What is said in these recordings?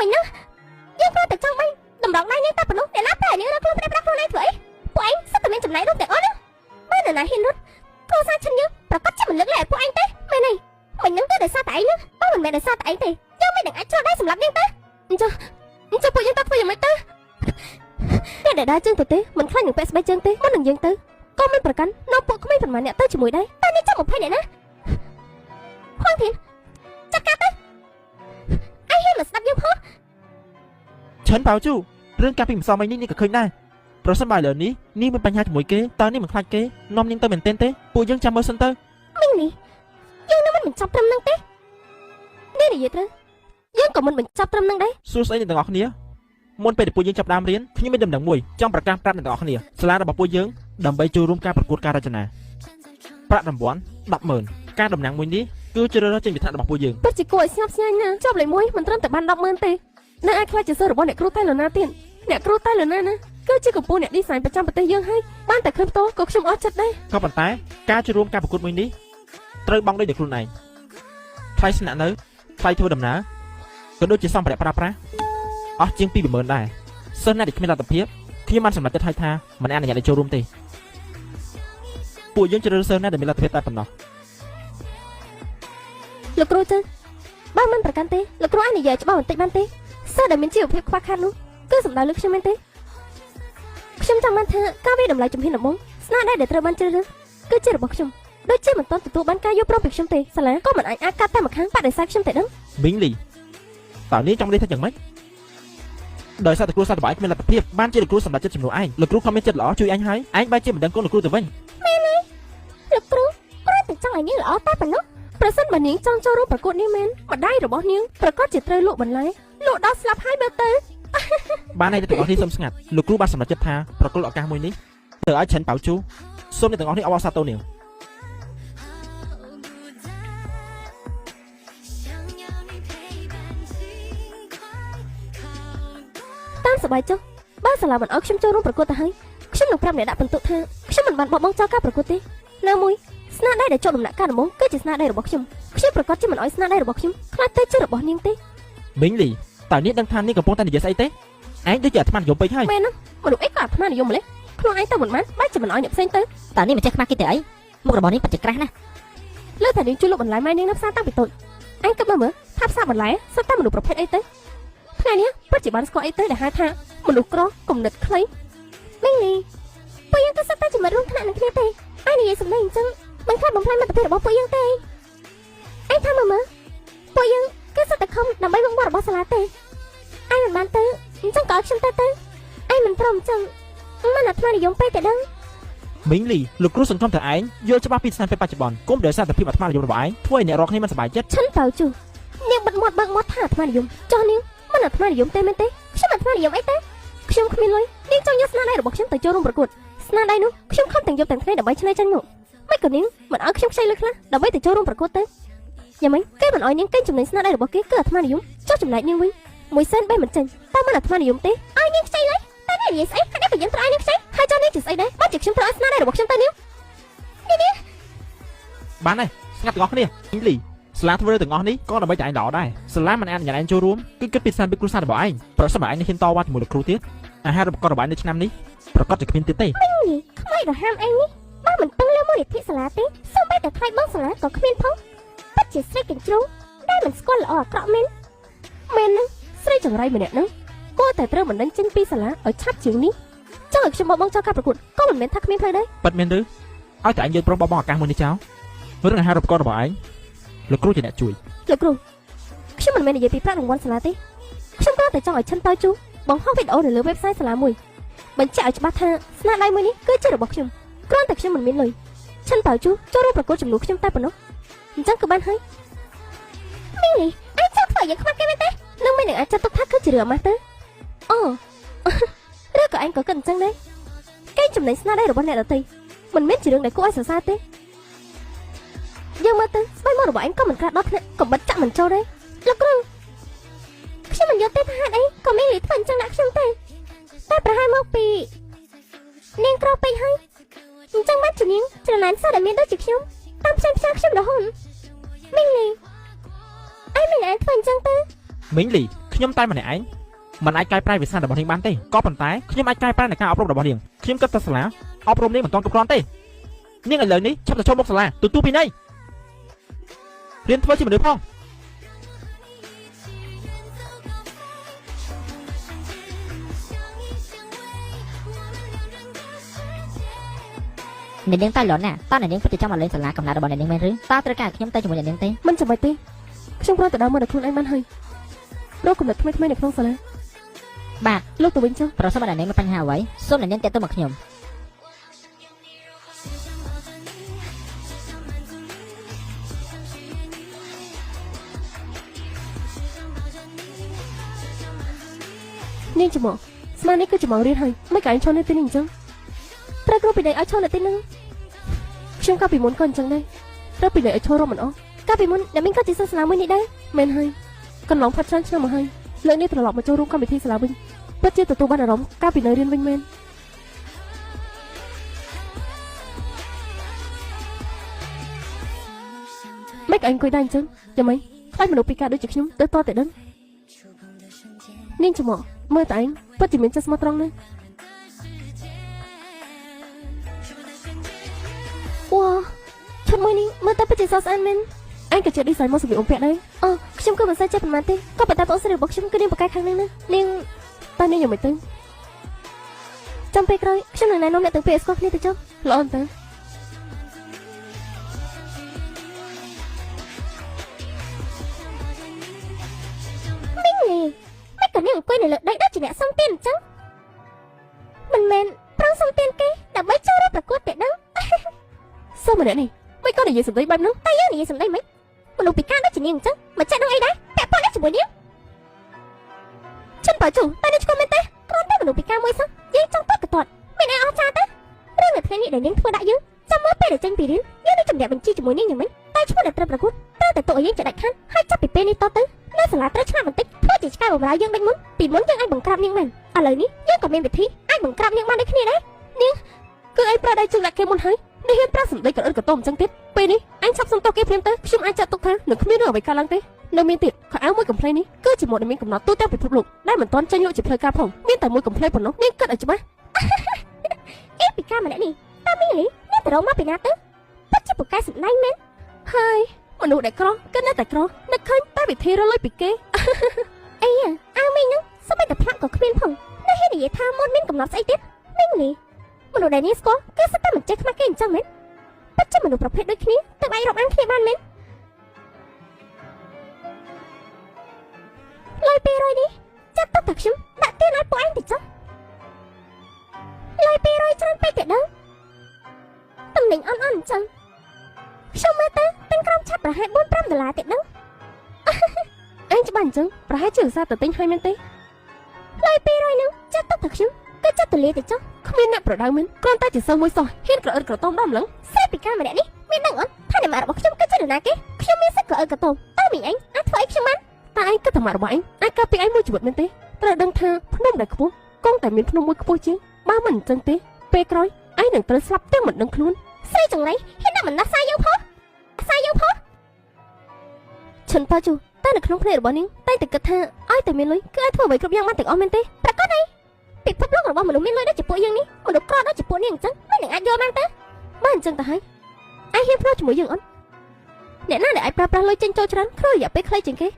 មិញណាយើងគ្រាន់តែចង់បាញ់តម្រងដៃនាងតែប៉ុណ្ណោះអ្នកណាតែនាងរកខ្លួនប្រេះប្រាស់ខ្លួនឯងធ្វើអីពួកឯងសិតតែមានចំណែករួមទាំងអស់ណាបើនរណាហ៊ានរត់គ្រួសារឈិនយើងប្រកាសជាមិនលើកលែងឲ្យពួកឯងទេមែនទេមិញហ្នឹងគឺដោយសារតែឯងណាបើមិនមែនដោយសារតែឯងទេយើងមិននឹងអាចចូលដៃសម្រាប់នាងទេអញ្ចឹងអញ្ចឹងពួកយើងតើធ្វើយ៉ាងម៉េចទៅអ្នកដែលដើរជើងទៅទេមិនខ្លាចនឹងពាក់ស្បែកជើងទេមុននឹងយើងទៅក៏មិនប្រកាន់នាំពួកក្មេងប៉ុន្មានអ្នកទៅជាមួយដែរតែនេះចាំ20អ្នកណាហួងធីនចាត់ការទៅឯងហ៊ានមកស្ដាប់យើងផង ឈិនប៉ៅជូរឿងកាលពីម្សិលមិញនេះនេះក៏ឃើញដែរប្រសិនបើឥឡូវនេះនេះមានបញ្ហាជាមួយគេតើនេះមិនខ្លាចគេនាំនាងទៅមែនទែនទេពួកយើងចាំមើលសិនទៅ មីងនេះយើងនៅមិនបញ្ចប់ត្រឹមនឹងទេនេះនិយាយត្រូវយើងក៏មិនបញ្ចប់ត្រឹមនឹងដែរ សួស្តីអ្នកទាំងអស់គ្នាមុនពេលដែលពួកយើងចាប់ផ្ដើមរៀនខ្ញុំមានដំណឹងមួយចង់ប្រកាសប្រាប់អ្នកទាំងអស់គ្នាសាលារបស់ពួកយើងដើម្បីចូលរួមការប្រកួតការរចនាប្រាក់រង្វាន់100000ការតំណាងមួយនេះគឺជ្រើសរើសចេញពីថ្នាក់របស់ពួកយើង ពិតជាគួរឲ្យស្ញប់ស្ញែងណាស់ជាប់លេខ1មិនត្រឹមតែបាន100000ទេនៅអាចខ្លាចជាសិស្សរបស់អ្នកគ្រូតៃឡូណាទៀតអ្នកគ្រូតៃឡូណាណាគឺជាកម្ពុជាអ្នកឌីហ្សាញប្រចាំប្រទេសយើងហើយបានតែឃើញផ្ទាល់ក៏ខ្ញុំអស់ចិត្តដែរ ក៏ប៉ុន្តែការចូលរួមការប្រកួតមួយនេះត្រូវបង់លុយដោយខ្លួនឯងថ្លៃស្នាក់នៅថ្លៃធ្វើដំណើរក៏ដូចជាសម្ភារៈប្រើប្រាស់អស់ជាង20000ដែរសិស្សអ្នកដែលគ្មានលទ្ធភាពខ្ញុំបានសម្រេចចិត្តឲ្យថាមិនអនុញ្ញាតឲ្យចូលរួមទេពួកយើងជ្រើសរើសសិស្សអ្នកដែលមានលទ្ធភាពតែប៉ុណ្ណោះ លោកគ្រូចឹងបើមិនប្រកាន់ទេលោកគ្រូអាចនិយាយច្បាស់បន្តិចបានទេសិស្សដែលមានជីវភាពខ្វះខាតនោះគឺសំដៅលើខ្ញុំមែនទេខ្ញុំចង់បានថាការវាយតម្លៃជំហានដំបូងស្នាដៃដែលត្រូវបានជ្រើសរើសគឺជារបស់ខ្ញុំដូចជាមិនទាន់ទទួលបានការយល់ព្រមពីខ្ញុំទេសាលាក៏មិនអាចអាចកាត់តែម្ខាងបដិសេធខ្ញុំតែដឹង មីងលីតើនេះចង់និយាយថាយ៉ាងម៉េចដោយសារតែគ្រូសាស្ត្ររបស់ឯងគ្មានលទ្ធភាពបានជាលោកគ្រូសម្រេចចិត្តជំនួសឯងលោកគ្រូខំមានចិត្តល្អជួយឯងហើយឯងបែរជាមិនដឹងគុណលោកគ្រូទៅវិញ លោកគ្រូគ្រាន់តែចង់ឲ្យនាងល្អតែប៉ុណ្ណោះ ប្រសិនបើនាងចង់ចូលរួមប្រកួតនេះមែនម្ដាយរបស់នាងប្រកាសជាត្រូវលក់បន្លែលក់ដល់ស្លាប់ហើយមើលទៅ បានហើយអ្នកទាំងអស់គ្នាសូមស្ងាត់លោកគ្រូបានសម្រេចចិត្តថាប្រគល់ឱកាសមួយនេះទៅឲ្យឆិនប៉ៅជូសូមអ្នកទាំងអស់គ្នាអបអរសាទរនាង តាមសប្បាយចុះបើសាលាមិនឲ្យខ្ញុំចូលរួមប្រកួតទៅហើយខ្ញុំនឹងប្រាប់អ្នកដាក់ពិន្ទុថាខ្ញុំមិនបានបោះបង់ចោលការប្រកួតទេណាមួយស្នាដៃដែលជាប់ដំណាក់កាលដំបូងគឺជាស្នាដៃរបស់ខ្ញុំខ្ញុំប្រកាសជាមិនឲ្យស្នាដៃរបស់ខ្ញុំខ្លាចទៅជារបស់នាងទេ មីងលីតើនេះដឹងថានេះកំពុងតែនិយាយស្អីទេឯងដូចជាអាត្មានិយមពេកហើយ មែនណាមនុស្សអីក៏អាត្មានិយមម្លេះខ្លួនឯងទៅមិនបានបែរជាមិនឲ្យអ្នកផ្សេងទៅ តើនេះមិនចេះខ្មាស់គេទេអីមុខរបស់នេះពិតជាក្រាស់ណាស់ លើតែនាងជួយលក់បន្លែម៉ែនាងនៅផ្សារតាំងពីតូចឯងគិតមើលមើលថាផ្សារបន្លែសុទ្ធតែមនុស្សប្រភេទអីទៅថ្ងៃនេះពិតជាបានស្គាល់អីទៅដែលហៅថាមនុស្សក្រគំនិតខ្លី មីងលីពួកយើងក៏សុទ្ធតែជាមិត្តរួមថ្នាក់នឹងគ្នាទេឯងនិយាយសម្ដីអញ្ចឹងមិនខ្លាចបំផ្លាញមិត្តភាពរបស់ពួកយើងទេឯងថាមើលមើលពួកយើងគឺសុទ្ធតែខំដើម្បីវងបរបស់សាលាទេឯងមិនបានទៅអញ្ចឹងក៏ឲ្យខ្ញុំទៅទៅឯងមិនព្រមអញ្ចឹងមិនអាត្មានិយមពេកទេដឹង មីងលីលោកគ្រូសង្ឃឹមថាឯងយល់ច្បាស់ពីស្ថានភាពបច្ចុប្បន្នគុំដោយសារតែភាពអាត្មានិយមរបស់ឯងធ្វើឲ្យអ្នករាល់គ្នាមិនសប្បាយចិត្ត ឈិនតៅជូនាងបិទមាត់បើកមាត់ថាអាត្មានិយមចុះនាងមិនអាត្មានិយមទេមែនទេខ្ញុំអាត្មានិយមអីទេ ខ្ញុំគ្មានលុយនាងចង់យកស្នាដៃរបស់ខ្ញុំទៅចូលរួមប្រកួតស្នាដៃនោះខ្ញុំខំទាំងយប់ទាំងថ្ងៃដើម្បីឆ្នៃចេញមកមិនក៏នាងមិនឲ្យខ្ញុំខ្ចីលុយខ្លះដើម្បីទៅចូលរួមប្រកួតទៅយ៉ាងម៉េចគេមិនឲ្យនាងកេងចំណេញស្នាដៃរបស់គេគឺអាត្មានិយមចុះចំណែកនាងវិញមួយសែនបេះមិនចេញតើមិនអាត្មានិយមទេ ឲ្យនាងខ្ចីលុយតែនាងនិយាយស្អីហេតុអីក៏យើងត្រូវឲ្យនាងខ្ចី ហើយចុះនាងជាស្អីដែរបើជាខ្ញុំត្រូវឲ្យស្នាដៃរបស់ខ្ញុំទៅនាង បានហើយស្ងាត់ទាំងអស់គ្នាមីងលីសាលាធ្វើរឿងទាំងអស់នេះក៏ដើម្បីតែឯងល្អដែរសាលាមិនអនុញ្ញាតឯងចូលរួមគឺគិតពីស្ថានភាពគ្រួសាររបស់ឯងប្រសិនបើឯងនៅហ៊ានតវ៉ាជាមួយលោកគ្រូទៀតអាហារូបករណ៍របស់ឯងនៅឆ្នាំនេះប្រកាសជាគ្មានទៀតទេ នេះខ្មៅរហាមអីនេះបើមិនពឹងលើមូលនិធិសាលាទេសូម្បីតែថ្លៃបងសាលាក៏គ្មានផងពិតជាស្រីកញ្ជ្រោងដែលមិនស្គាល់ល្អអាក្រក់មែន មែនហ្នឹងស្រីចង្រៃម្នាក់ហ្នឹងគួរតែត្រូវបណ្ដេញចេញពីសាលាឲ្យឆាប់ជាងនេះចង់ឲ្យខ្ញុំបោះបង់ចោលការប្រកួតក៏មិនមែនថាគ្មានផ្លូវដែរ ប៉ិតមែនឬឲ្យតែឯងយល់ព្រមបោះបង់ឱកាសមួយនេះចោលរឿងអាហារូបករណ៍របស់ឯងលោកគ្រូជាអ្នកជួយ លោកគ្រូខ្ញុំមិនមែននិយាយពីប្រាក់រង្វាន់សាលាទេខ្ញុំគ្រាន់តែចង់ឲ្យឈិនតៅជូបង្ហោះវីដេអូនៅលើ website សាលាមួយបញ្ជាក់ឲ្យច្បាស់ថាស្នាដៃមួយនេះគឺជារបស់ខ្ញុំគ្រាន់តែខ្ញុំមិនមានលុយឈិនតៅជូចូលរួមប្រកួតជំនួសខ្ញុំតែប៉ុណ្ណោះអញ្ចឹងគឺបានហើយមីងលីឯងចង់ធ្វើឲ្យយើងខ្មាស់គេមែនទេ នឹងមិននឹងអាចចាត់ទុកថាគឺជារឿងអាម៉ាស់ទៅអូឬក៏ឯងក៏គិតអញ្ចឹងដែរកេងចំណេញស្នាដៃរបស់អ្នកដទៃមិនមែនជារឿងដែលគួរឲ្យសរសើរទេយើងមើលទៅស្បែកមុខរបស់ឯងក៏មិនក្រាស់ដល់ថ្នាក់កំបិតចាក់មិនចូលដែរ លោកគ្រូខ្ញុំមិនយល់ទេថាហេតុអីក៏មីងលីធ្វើអញ្ចឹងដាក់ខ្ញុំទេតែប្រហែលមកពីនាងក្រពេកហើយអញ្ចឹងបានជានាងច្រណែនសិស្សដែលមានដូចជាខ្ញុំតាមផ្សេងផ្សាខ្ញុំរហូតមីងលីឯងមិនអាចធ្វើអញ្ចឹងទេ មីងលី ខ្ញុំតែម្នាក់ឯងមិនអាចកែប្រែវាសនារបស់នាងបានទេក៏ប៉ុន្តែខ្ញុំអាចកែប្រែในការអប់រំរបស់នាងខ្ញុំគិតថាសាលាអប់រំនាងមិនទាន់គ្រប់គ្រាន់ទេនាងឥឡូវនេះឆាប់ទៅចូលមុខសាលាទទួលពីនៃរៀនធ្វើជាមនុស្សផង អ្នកនាងតៃឡុនណាតើអ្នកនាងពិតជាចង់មកលេងសាលាកំណើតរបស់អ្នកនាងមែនឬតើត្រូវការឲ្យខ្ញុំទៅជាមួយអ្នកនាងទេ មិនចាំបាច់ទេខ្ញុំគ្រាន់តែដើរមកដល់ខ្លួនឯងបានហើយរកគំនិតថ្មីៗនៅក្នុងសាលា បាទ លោកទៅវិញចុះ ប្រសិនបើអ្នកនាងមានបញ្ហាអ្វីសូមអ្នកនាងទាក់ទងមកខ្ញុំ នាងច្មោះស្មាននេះគឺជាម៉ោងរៀនហើយមិនក៏ឯងឈរនៅទីនេះអញ្ចឹងត្រូវគ្រូពីដៃឲ្យឈរនៅទីហ្នឹងខ្ញុំកាលពីមុនក៏អញ្ចឹងដែរត្រូវពីដៃឲ្យឈររំមិនអស់ កាលពីមុនអ្នកមីងក៏ជាសិស្សសាលាមួយនេះដែរ មែនហើយកន្លងផាត់ច្រើនឆ្នាំមកហើយលើកនេះត្រឡប់មកចូលរួមកម្មវិធីសាលាវិញពិតជាទទួលបានអារម្មណ៍កាលពីនៅរៀនវិញមែនមិនក៏ឯងអង្គុយដែរអញ្ចឹងយ៉ាងម៉េចខ្លាចមនុស្សពិការដូចជាខ្ញុំទៅតតែដឹងនាងច្មោះមើលតែឯងពិតជាមានចិត្តស្មោះត្រង់ណាស់ វ៉ាឈុតមួយនេះមើលទៅពិតជាស្រស់ស្អាតមែន ឯងក៏ជា design មកសម្លៀកបំពាក់ដែរ អូខ្ញុំក៏មិនសូវចេះប៉ុន្មានទេក៏ប៉ុន្តែបងស្រីរបស់ខ្ញុំគឺនាងបកកែខាងនេះណានាង តើនាងយ៉ាងម៉េចទៅ ចាំពេលក្រោយខ្ញុំនឹងណែនាំអ្នកទាំងពីរឲ្យស្គាល់គ្នាទៅចុះ ល្អអន្តើ មីងលីមិនក៏នាងអង្គុយនៅលើដីដូចជាអ្នកសុំទានអញ្ចឹងមិនមែនប្រងសុំទានគេដើម្បីចូលរួមប្រកួតទេដឹង សិស្សម្នាក់នេះមិនក៏និយាយសម្ដីបែបហ្នឹង តែយើងនិយាយសម្ដីមិនមនុស្សពិការដូចជានាងអញ្ចឹងមិនចេះដឹងអីដែរពាក់ព័ន្ធអីជាមួយនាងចិនបើជូតែនាងឆ្កល់មែនទេគ្រាន់តែមនុស្សពិការមួយសោះយើងចង់ទាត់ក៏ទាត់មានអីអស្ចារ្យទេរឿងនៅថ្ងៃនេះដែលនាងធ្វើដាក់យើងចាំមើលពេលដែលចេញពីរៀនយើងនឹងចម្លាក់បញ្ជីជាមួយនាងយ៉ាងម៉េចតែឈ្មោះដែលត្រូវប្រកួតត្រូវតែទុកឲ្យយើងជាដាច់ខាតហើយចាប់ពីពេលនេះតទៅនៅសាលាត្រូវឆ្លាតបន្តិចធ្វើជាឆ្កែបម្រើយើងដូចមុនពីមុនយើងអាចបង្ក្រាបនាងបានឥឡូវនេះយើងក៏មានវិធីអាចបង្ក្រាបនាងបានដូចគ្នាដែរ គឺឯងប្រើដៃជើងដាក់គេមុនហើយនេះហ៊ានប្រើសម្ដីកអិតកតោមអញ្ចឹងទៀតពេលនេះឯងឆាប់សុំទោសគេភ្លាមទៅខ្ញុំអាចចាត់ទុកថានឹងគ្មានរឿងអ្វីកើតឡើងទេនៅមានទៀតខោអាវមួយកំភ្លេនេះគឺជាម៉ូដដែលមានកំណត់ទូទាំងពិភពលោកដែលមិនទាន់ចេញលក់ជាផ្លូវការផងមានតែមួយកំភ្លេប៉ុណ្ណោះនាងគិតឲ្យច្បាស់ អេពិការម្នាក់នេះតើមីងលីនាងទៅរកមកពីណាទៅពិតជាពូកែសម្ដែងមែន ហើយមនុស្សដែលក្រគឺនៅតែក្រនឹកឃើញតែវិធីរកលុយពីគេ អីអាវមីងហ្នឹងសូម្បីតែផ្លាក់ក៏គ្មានផងនៅហ៊ាននិយាយថាមុនមានកំណត់ស្អីទៀតមីងលីមនុស្សដែលនាងស្គាល់គឺសុទ្ធតែមិនចេះខ្មាស់គេអញ្ចឹងមែនពិតជាមនុស្សប្រភេទដូចគ្នាទើបអាចរាប់អានគ្នាបានមែនលុយ200នេះចាត់ទុកតែខ្ញុំដាក់ទៀនឲ្យពួកឯងទៅចុះលុយ200ច្រើនពេកទេដឹងតំណែងអន់អន់អញ្ចឹងខ្ញុំមើលទៅទាំងក្រុមឆាប់ប្រហែល4 5ដុល្លារទេដឹង ឯងច្បាស់អញ្ចឹងប្រហែលជាឧស្សាហ៍ទៅទិញហើយមែនទេ លុយ200ហ្នឹងចាត់ទុកតែខ្ញុំគឺចាត់ទលាទៅចុះ គ្មានអ្នកប្រដៅមែនគ្រាន់តែជាសិស្សមួយសោះហ៊ានក្រអិតក្រតោមដល់ម្លឹង ស្រីពីការម្នាក់នេះមានដឹងអត់ថាអ្នកម៉ាក់របស់ខ្ញុំគឺជានរណាគេខ្ញុំមានសិទ្ធិក៏អើក៏ទោមតើមីងឯងអាចធ្វើអីខ្ញុំបាន តើឯងគិតថាម៉ាក់របស់ឯងអាចការពារឯងមួយជីវិតមែនទេត្រូវដឹងថាភ្នំដែលខ្ពស់គង់តែមានភ្នំមួយខ្ពស់ជាងបើមិនអញ្ចឹងទេពេលក្រោយឯងនឹងត្រូវស្លាប់ទាំងមិនដឹងខ្លួន ស្រីចង្រៃហ៊ានដាក់បណ្ដាសាយើងផងសាយើងផងឈិនប៉ាជូតើនៅក្នុងភ្នែករបស់នាងតែងតែគិតថាឲ្យតែមានលុយគឺអាចធ្វើអ្វីគ្រប់យ៉ាងបានទាំងអស់មែនទេប្រកាសអីពិភពលោករបស់មនុស្សមានលុយដូចជាពួកយើងនេះមនុស្សក្រដូចជាពួកនាងអញ្ចឹងមិននឹងអាចយល់បានទេ បើអញ្ចឹងទៅហើយឯងហ៊ានភ្លាស់ជាមួយយើងអត់អ្នកណាដែលអាចប្រើប្រាស់លុយចេញចូលច្រើនក្នុងរយៈពេលខ្លីជាងគេ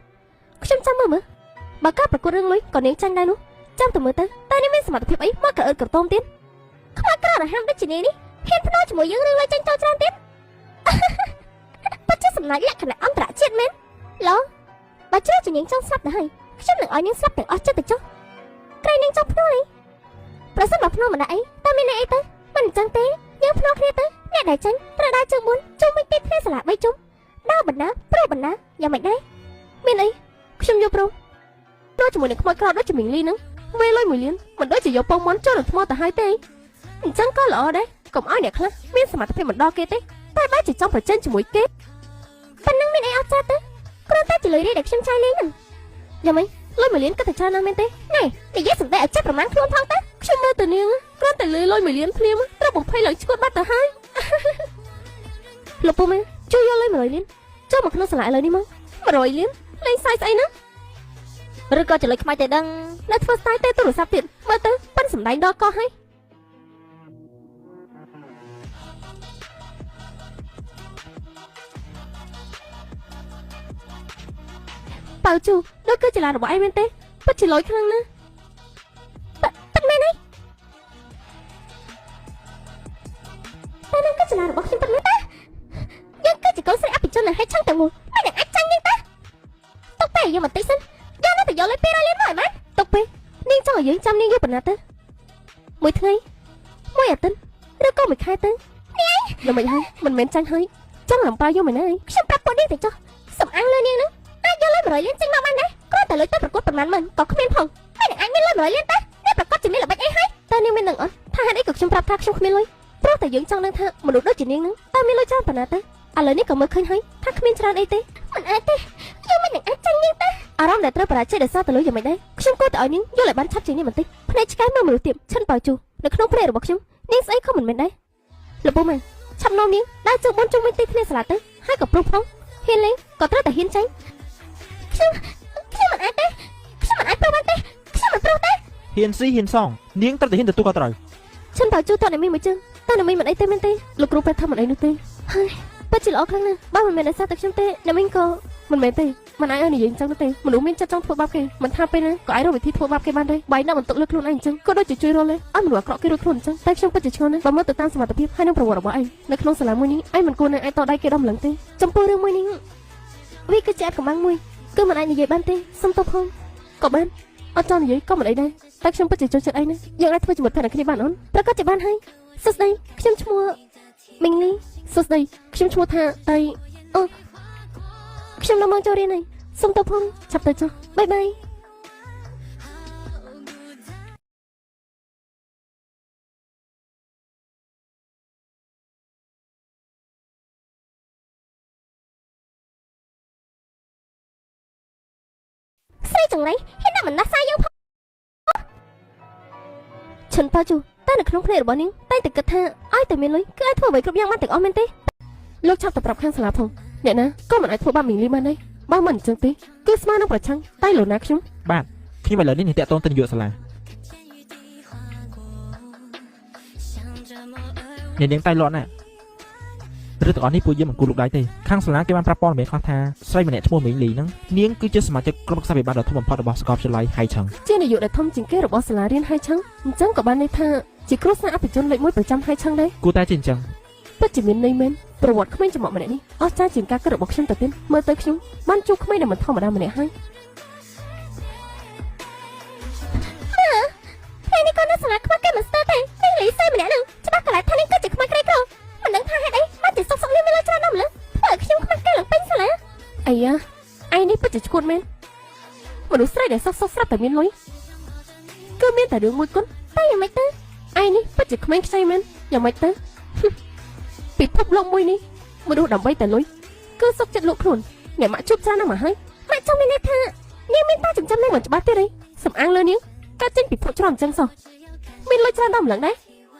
ខ្ញុំចាំមើលមើលបើការប្រកួតរឿងលុយក៏នាងចាញ់ដែរនោះចាំតែមើលទៅតើនាងមានសមត្ថភាពអីមកក្រអឺតក្រទមទៀត ខ្មោចក្ររហាំដូចជានាងនេះហ៊ានភ្នាល់ជាមួយយើងរឿងលុយចាញ់ចូលច្រើនទៀត ពិតជាសំណាចលក្ខណៈអន្តរជាតិមែនឡងបើជ្រើជានាងចង់ស្លាប់ទៅហើយខ្ញុំនឹងឲ្យនាងស្លាប់ទាំងអស់ចិត្តទៅចុះក្រែងនាងចង់ភ្នាល់អីប្រសិនបើភ្នាល់មិនដាក់អីតើមានន័យអីទៅមិនអញ្ចឹងទេយើងភ្នាល់គ្នាទៅអ្នកដែលចាញ់ត្រូវដើរជើង4ជុំវិញទីធ្លាសាលា3ជុំដើរបណ្ណាព្រោះបណ្ណាយ៉ាងម៉េចដែរ មានអីខ្ញុំយល់ព្រមភ្លាស់ជាមួយនឹងខ្មោចក្រដូចជាមីងលីហ្នឹងវេលុយមួយលានមិនដូចជាយកពងមន់ចូលនឹងថ្មទៅហើយទេអញ្ចឹងក៏ល្អដែរកុំឲ្យអ្នកខ្លះមានសមត្ថភាពមិនដល់គេទេតែបែរជាចង់ប្រជែងជាមួយគេ ប៉ុណ្ណឹងមានអីអត់ចាស់ទៅគ្រាន់តែជាលុយរៀលដែលខ្ញុំចាយលេងហ្នឹង យ៉ាងម៉េចលុយមួយលានគិតតែច្រើនណាស់មែនទេ ណែនិយាយសម្ដីឲ្យចិត្តប្រមាណខ្លួនផងទៅ ខ្ញុំមើលទៅនាងគ្រាន់តែលឺលុយមួយលានភ្លាមត្រូវបំភ័យឡើងឈួតបាត់ទៅហើយ លោកពូម៉ាជួយយកលុយ100លានចូលមកក្នុងសាលាឥឡូវនេះមក100លានលេងសាយស្អីណា ឬក៏ជាលុយខ្មៅទេដឹង នៅធ្វើស្ទាយទេទូរស័ព្ទទៀតមើលទៅប៉ិនសំដែងដល់កោះហើយប៉ៅជូនោះគឺជាឡានរបស់ឯងមែនទេពិតជាលយខ្លាំងណាស់ ពិតមែនទេតែនឹងគឺជាឡានរបស់ខ្ញុំពិតមែនទេយើងគឺជាកូនស្រីអភិជននៅហើយឆាំងទាំងមូលមិននឹងអាចចាញ់យើងទេទុកតែយើងបន្តិចសិនយកនៅតែយកលុយ200លានមកឲ្យបាន ទុកពេលនាងចង់ឲ្យយើងចាំនាងយូរប៉ុណ្ណាទៅមួយថ្ងៃមួយអាទិត្យឬក៏មួយខែទៅនេះឯងយ៉ាងម៉េចហើយមិនមែនចាញ់ហើយចង់លំប៉ាយកមែនទេ ខ្ញុំប្រាប់ពួកនាងទៅចុះសំអាងលើនាងនឹងអាចយកលុយ100លានចេញមកបានដែរគ្រាន់តែលុយទៅប្រកួតប្រមាណម៉ឺនក៏គ្មានផងមិននឹងអាចមានលុយ100លានទេនេះប្រកាសជាមានល្បិចអីហើយ តើនាងមាននឹងអត់ថាហេតុអីក៏ខ្ញុំប្រាប់ថាខ្ញុំគ្មានលុយព្រោះតែយើងចង់ដឹងថាមនុស្សដូចជានាងនឹងតើមានលុយច្រើនប៉ុណ្ណាទៅឥឡូវនេះក៏មើលឃើញហើយថាគ្មានច្រើនអីទេ មិនអាចទេយើងមិននឹងអាចចាញ់នាងទេ អារម្មណ៍ដែលត្រូវបរាជ័យដោយសារតែលុយយ៉ាងម៉េចដែរខ្ញុំគួរតែឲ្យនាងយល់ឲ្យបានឆាប់ជាងនេះបន្តិចភ្នែកឆ្កែមើលមនុស្សទៀតឈិនប៉ៅជូនៅក្នុងភ្នែករបស់ខ្ញុំនាងស្អីក៏មិនមែនដែរលពូម៉ែឆាប់នាំនាងដើរជើងបនជុំវិញទីធ្លាសាលាទៅហើយក៏ព្រុសផងហ៊ានលេងក៏ត្រូវតែហ៊ានចាញ់ ខ្ញុំខ្ញុំមិនអាចទេខ្ញុំមិនអាចព្រមបានទេខ្ញុំមិនព្រមទេ ហ៊ានស៊ីហ៊ានសងនាងត្រូវតែហ៊ានទទួលខុសត្រូវ ឈិនប៉ៅជូតើអ្នកមីងមួយជើងតើអ្នកមីងមិនអីទេមែនទេលោកគ្រូប្រាប់ថាមិនអីនោះទេហើយពិតជាល្អខ្លាំងណាស់បើមិនមែនដោយសារតែខ្ញុំទេអ្នកមីងក៏មិនមែនទេមិនអាចឲ្យនិយាយអញ្ចឹងនោះទេមនុស្សមានចិត្តចង់ធ្វើបាបគេមិនថាពេលណាក៏អាចរកវិធីធ្វើបាបគេបានដែរបាយដាក់បន្ទុកលើខ្លួនឯងអញ្ចឹងក៏ដូចជាជួយរកលេសឲ្យមនុស្សអាក្រក់គេរួចខ្លួនអញ្ចឹងតែខ្ញុំពិតជាឆ្ងល់ណាស់បើមើលទៅតាមសមត្ថភាពហើយនិងប្រវត្តិរបស់ឯងនៅក្នុងសាលាមួយនេះឯងមិនគួរនឹងអាចតដៃគេដល់ម្លឹងទេ ចំពោះរឿងមួយនេះវាគឺជាអត្តកម្បាំងមួយគឺមិនអាចនិយាយបានទេសុំទោសផង ក៏បានអត់ចង់និយាយក៏មិនអីដែរតែខ្ញុំពិតជាចូលចិត្តឯងណាយើងអាចធ្វើជាមិត្តភក្តិគ្នាបានអូន ប្រកាសជាបានហើយសួស្តីខ្ញុំឈ្មោះមីងលី សួស្តីខ្ញុំឈ្មោះថាតៃ អូខ្ញុំនៅមកចូលរៀនហើយសុំទោសផង ឆាប់ទៅចុះ បាយបាយស្រីចង្រៃហ៊ានណាស់មិនដាស់សាយយើងផង ឈិនប៉ាជូតែនៅក្នុងភ្នែករបស់នាងតែងតែគិតថាឲ្យតែមានលុយគឺអាចធ្វើអ្វីគ្រប់យ៉ាងបានទាំងអស់មែនទេលោកឆាប់ទៅប្រាប់ខាងសាលាផងអ្នកណាក៏មិនអាចធ្វើបាបមីងលីបានដែរបើមិនអញ្ចឹងទេគឺស្មើនឹងប្រឆាំងតែលោកណាខ្ញុំ បាទខ្ញុំឥឡូវនេះនឹងតាក់ទងទៅនាយកសាលាអ្នកនាងតៃលន់ណារឿងទាំងអស់នេះពួកយើងមិនគួរលូកដៃទេខាងសាលាគេបានប្រាប់ព័ត៌មានខ្លះថាស្រីម្នាក់ឈ្មោះមីងលីហ្នឹងនាងគឺជាសមាជិកក្រុមប្រឹក្សាភិបាលដ៏ធំបំផុតរបស់សាកលវិទ្យាល័យហៃឆឹង ជានាយកដែលធំជាងគេរបស់សាលារៀនហៃឆឹងអញ្ចឹងក៏បានន័យថាជាគ្រួសារអភិជនលេខ1ប្រចាំហៃឆឹងដែរ គួរតែជាអញ្ចឹង ពិតជាមានន័យមែនប្រវត្តិក្មេងចំអកម្នាក់នេះអស្ចារ្យជាងការគិតរបស់ខ្ញុំទៅទៀតមើលទៅខ្ញុំបានជួបក្មេងដែលមិនធម្មតាម្នាក់ហើយ ថ្ងៃនេះក៏នៅសាលាខ្វះគេមិនស្ទើរទេមីងលីស្រីម្នាក់នឹងច្បាស់កន្លែងថានេះគឺជាក្មេងក្រីក្រមិនដឹងថាហេតុអីបានជាសុកសុកនេះមានលុយច្រើនដល់ម្ល៉េះធ្វើឲ្យខ្ញុំខ្មាស់គេឡើងពេញសាលា អាយ៉ាឯងនេះពិតជាឈួតមែនមនុស្សស្រីដែលសុកសុកស្រាប់តែមានលុយគឺមានតែរឿងមួយគត់ តែយ៉ាងម៉េចទៅ ឯងនេះពិតជាក្មេងខ្ចីមែនយ៉ាងម៉េចទៅ ពិភពលោកមួយនេះមនុស្សដើម្បីតែលុយគឺសុកចិត្តលក់ខ្លួនអ្នកម៉ាក់ជួបច្រើនណាស់មកហើយ ម៉ាក់ចង់មានន័យថានាងមានតាចិញ្ចឹមនាង មិនច្បាស់ទៀតអីសំអាងលើនាងកើតចេញពីភពច្រំអញ្ចឹងសោះមានលុយច្រើនដល់ម្លឹងដែរ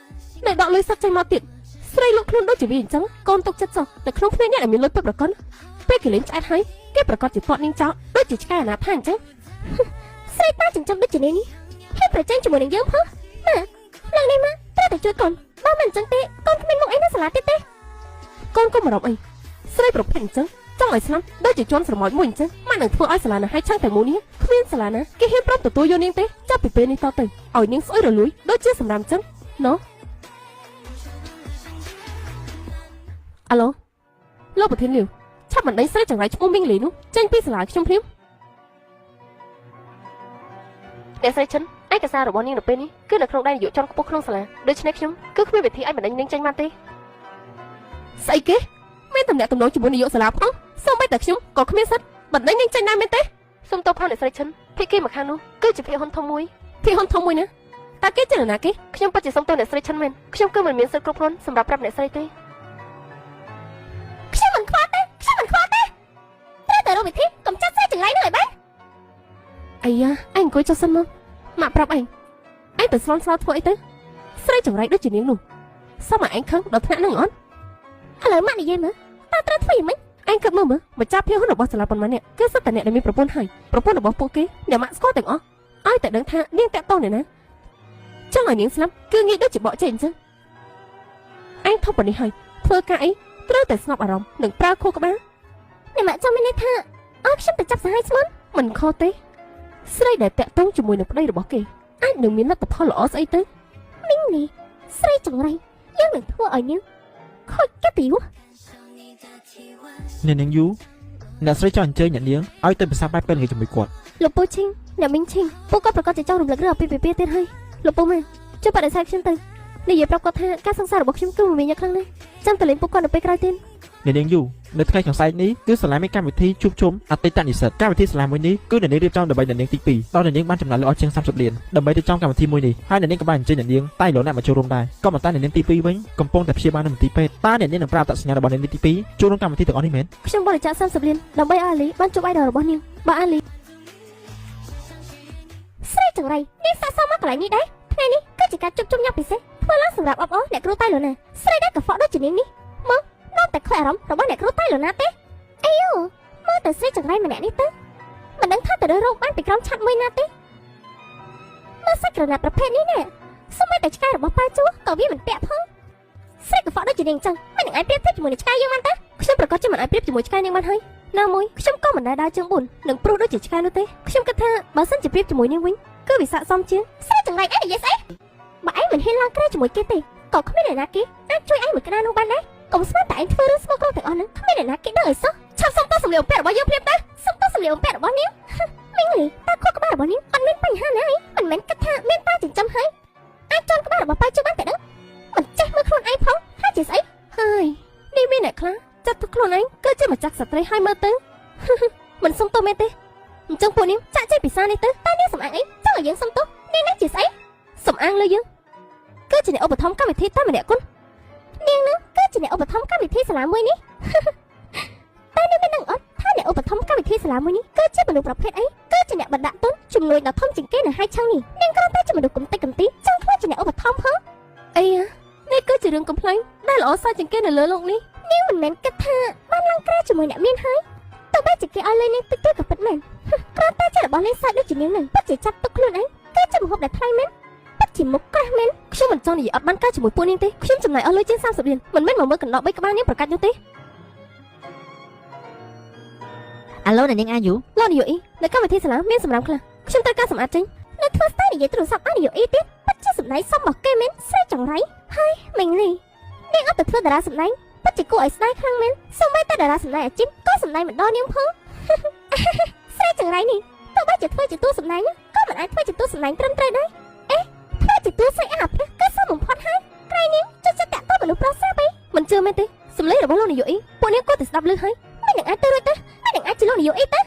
នៅដកលុយសុទ្ធចេញមកទៀតស្រីលក់ខ្លួនដូចជាវាអញ្ចឹងកូនទុកចិត្តសោះនៅក្នុងភ្នែកអ្នកដែលមានលុយពិតប្រាកដពេលគេលេងឆ្អែតហើយគេប្រកាសជាទាត់នាងចោលដូចជាឆ្កែអនាថាអញ្ចឹង ស្រីតាចិញ្ចឹមដូចជានាងនេះហ៊ានប្រជែងជាមួយនឹងយើងផងម៉ាក់ឡើងនេះម៉ាក់ត្រូវតែជួយកូនបើមិនអញ្ចឹងទេកូនគ្មានមុខអីនៅសាលាទៀតទេ កូនកុំបារម្ភអីស្រីប្រភេទអញ្ចឹងចង់ឲ្យស្លាប់ដូចជាជន់ស្រមោចមួយអញ្ចឹងម៉ាក់នឹងធ្វើឲ្យសាលាណាឲ្យឆាំងតែមួយនេះគ្មានសាលាណាគេហ៊ានព្រមទទួលយកនាងទេចាប់ពីពេលនេះតទៅឲ្យនាងស្អុយរលួយដូចជាសម្រាមអញ្ចឹងណូអាឡូលោកប្រធានលាវឆាប់បណ្ដេញស្រីចង្រៃឈ្មោះមីងលីនោះចេញពីសាលាខ្ញុំភ្លាមអ្នកស្រីឈិនឯកសាររបស់នាងនៅពេលនេះគឺនៅក្នុងដៃនាយកជាន់ខ្ពស់ក្នុងសាលាដូច្នេះខ្ញុំគឺគ្មានវិធីអាចបណ្ដេញនាងចេញបានទេស្អីគេមានតំណែងតំណងជាមួយនាយកសាលាផងសូម្បីតែខ្ញុំក៏គ្មានសិទ្ធិបណ្ដេញនាងចេញដែរមែនទេសូមទោសផងអ្នកស្រីឈិនភាគីម្ខាងនោះគឺជាភាគហ៊ុនធំមួយភាគហ៊ុនធំមួយណាតើគេជានរណាគេខ្ញុំពិតជាសូមទោសអ្នកស្រីឈិនមែនខ្ញុំគឺមិនមានសិទ្ធិគ្រប់គ្រាន់សម្រាប់ប្រាប់អ្នកស្រីទេ ខ្ញុំមិនខ្វល់ទេខ្ញុំមិនខ្វល់ទេត្រូវតែរកវិធីកម្ចាត់ស្រីចង្រៃនឹងឲ្យបាន អាយ៉ាឯងអង្គុយចុះសិនមកម៉ាក់ប្រាប់ឯងឯងទៅស្លន់ស្លោធ្វើអីទៅស្រីចង្រៃដូចជានាងនោះសមឲ្យឯងខឹងដល់ថ្នាក់ហ្នឹងអត់ ឥឡូវម៉ាក់និយាយមើលតើត្រូវធ្វើយ៉ាងម៉េច ឯងគិតមើលមើលម្ចាស់ភាហ៊ុនរបស់សាលាប៉ុន្មានអ្នកគឺសុទ្ធតែអ្នកដែលមានប្រពន្ធហើយប្រពន្ធរបស់ពួកគេអ្នកម៉ាក់ស្គាល់ទាំងអស់ឲ្យតែដឹងថានាងតាក់ទងអ្នកណាចង់ឲ្យនាងស្លាប់គឺងាយដូចជាបកចេកអញ្ចឹងឯងធំប៉ុណ្នេះហើយធ្វើការអីត្រូវតែស្ងប់អារម្មណ៍និងប្រើខួរក្បាល អ្នកម៉ាក់ចង់មានន័យថាឲ្យខ្ញុំទៅចាប់សាហាយស្មូន មិនខុសទេស្រីដែលតាក់ទងជាមួយនឹងប្តីរបស់គេអាចនឹងមានលទ្ធផលល្អស្អីទៅ មីងនេះស្រីចង្រៃយើងនឹងធ្វើឲ្យនាងខូចកិត្តិយស អ្នកនាងយូអ្នកស្រីចង់អញ្ជើញអ្នកនាងឲ្យទៅភាសាបែបពេលល្ងាចជាមួយគាត់ លោកពូឈីងអ្នកមីងឈីងពួកគាត់ប្រកាសជាចង់រំលឹករឿងអាពាហ៍ពិពាហ៍ទៀតហើយលោកពូម៉ាជួយបដិសេធខ្ញុំទៅនិយាយប្រាប់គាត់ថាការសង្សាររបស់ខ្ញុំគឺមមាញឹកខ្លាំងណាស់ចាំទៅលេងពួកគាត់នៅពេលក្រោយទៀត អ្នកនាងយូនៅថ្ងៃខាងស្អែកនេះគឺសាលាមានកម្មវិធីជួបជុំអតីតនិស្សិតកម្មវិធីសាលាមួយនេះគឺអ្នកនាងរៀបចំដើម្បីអ្នកនាងទី2ដល់អ្នកនាងបានចំណាយលុយអស់ជាង30លានដើម្បីរៀបចំកម្មវិធីមួយនេះហើយអ្នកនាងក៏បានអញ្ជើញអ្នកនាងតែលោកអ្នកមកចូលរួមដែរក៏ប៉ុន្តែអ្នកនាងទី2វិញកំពុងតែព្យាបាលនៅមន្ទីរពេទ្យតើអ្នកនាងនឹងប្រើអត្តសញ្ញាណរបស់អ្នកនាងទី2ចូលរួមកម្មវិធីទាំងអស់នេះមែន ខ្ញុំបរិច្ចាគ30លានដើម្បីឲ្យអាលីបានជួប idol របស់នាងបើអាលីស្រីចង្រៃនាងសាកសមមកកន្លែងនេះដែរថ្ងៃនេះគឺជាការជួបជុំយ៉ាងពិសេសធ្វើឡើងសម្រាប់អបអរអ្នកគ្រូតៃលូណាស្រីដែលកខ្វក់ដូចជានាងនេះមកនាំតែខូចអារម្មណ៍របស់អ្នកគ្រូតៃលូណាទេអីយោមើលតែស្រីចង្រៃម្នាក់នេះទៅមិនដឹងថាទៅរើសរោគបានពីក្រោមឆាត់មួយណាទេមើលសាច់ក្រណាត់ប្រភេទនេះណែសូម្បីតែឆ្កែរបស់ប៉ាជួក៏វាមិនពាក់ផងស្រីកខ្វក់ដូចជានាងចឹងមិននឹងអាចប្រៀបធៀបជាមួយនឹងឆ្កែយើងបានទេ ខ្ញុំប្រកាសជាមិនអាចប្រៀបជាមួយឆ្កែនាងបានហើយណាមួយខ្ញុំក៏មិនដែលដើរជើង4និងព្រុសដូចជាឆ្កែនោះទេខ្ញុំគិតថាបើសិនជាប្រៀបជាមួយនាងវិញគឺវាស័ក្តិសមជាង ស្រីចង្រៃអីនិយាយស្អីបើឯងមិនហ៊ានឡើងក្រែជាមួយគេទេក៏គ្មានអ្នកណាគេអាចជួយឯងមួយក្តារនោះបានដែរកុំស្មានតែឯងធ្វើរឿងស្មោះគ្រោះទាំងអស់ហ្នឹងគ្មានអ្នកណាគេដឹងឲ្យសោះឆាប់សុំទោសសម្លៀកបំពាក់របស់យើងភ្លាមទៅសុំទោសសម្លៀកបំពាក់របស់នាងមីងលីតើខួរក្បាលរបស់នាងអត់មានបញ្ហាណាអីមិនមែនគិតថាមានតាចិញ្ចឹមហើយអាចជន់ក្បាលរបស់ប៉ាជួយបានតែដឹងមិនចេះមើលខ្លួនឯងផងហើយជាស្អី ហើយនេះមានអ្នកខ្លះចាត់ទុកខ្លួនឯងគឺជាម្ចាស់ស្ត្រីហើយមើលទៅ មិនសុំទោសមែនទេអញ្ចឹងពួកនាងចាក់ចេញពីសារនេះទៅ តើនាងសំអាងអីចង់ឲ្យយើងសុំទោសនាងនឹងជាស្អី សំអាងលើយើងគឺជាអ្នកឧបត្ថម្ភកម្មវិធីតែម្នាក់គត់ នាងនឹងគឺជាអ្នកឧបត្ថម្ភកម្មវិធីសាលាមួយនេះ តើនាងមានដឹងអត់ថាអ្នកឧបត្ថម្ភកម្មវិធីសាលាមួយនេះគឺជាមនុស្សប្រភេទអីគឺជាអ្នកបណ្ដាក់ទុនជំនួយដ៏ធំជាងគេនៅហៃឆឹងនេះនាងគ្រាន់តែជាមនុស្សកំតិចកំទីចង់ធ្វើជាអ្នកឧបត្ថម្ភផង អីយ៉ានេះគឺជារឿងកំប្លែងដែលល្អសើចជាងគេនៅលើលោកនេះ នាងមិនមែនគិតថាបានឡើងក្រែជាមួយអ្នកមានហើយទោះបីជាគេឲ្យលេងនាងតិចតួចក៏ពិតមែនគ្រាន់តែជារបស់លេងសើចដូចជានាងនឹងពិតជាចាត់ទុកខ្លួនឯងគឺជាម្ហូបដែលថ្លៃមែនពិតជាមុខក្រាស់មែន ខ្ញុំមិនចង់និយាយអត់បានការជាមួយពួកនាងទេខ្ញុំចំណាយអស់លុយជាង30លានមិនមែនមកមើលកណ្ដុរបីក្បាលនាងប្រកាច់នោះទេ អាឡូអ្នកនាងអាយូ លោកនាយកអ៊ីនៅកម្មវិធីសាលាមានសម្រាប់ខ្លះខ្ញុំត្រូវការសម្អាតចេញ នៅធ្វើស្ទើរនិយាយទូរស័ព្ទឲ្យនាយកអ៊ីទៀតពិតជាសម្ដែងសមរបស់គេមែនស្រីចង្រៃហើយមីងលីនាងអត់ទៅធ្វើតារាសម្ដែងពិតជាគួរឲ្យស្ដាយខ្លាំងមែនសូម្បីតែតារាសម្ដែងអាជីពក៏សម្ដែងមិនដល់នាងផង ស្រីចង្រៃនេះទោះបីជាធ្វើជាតួសម្ដែងក៏មិនអាចធ្វើជាតួសម្ដែងត្រឹមត្រូវដែរអេធ្វើជាតួស្រីអាប់គឺសមបំផុតហើយក្រៃនាងចូលចិត្តតាក់ទងមនុស្សប្រុសស្រាប់អី មិនជឿមែនទេសម្លេងរបស់លោកនាយកអ៊ីពួកនាងគាត់តែស្ដាប់ឮហើយ មិននឹងអាចទៅរួចទេមិននឹងអាចជាលោកនាយកអ៊ីទេ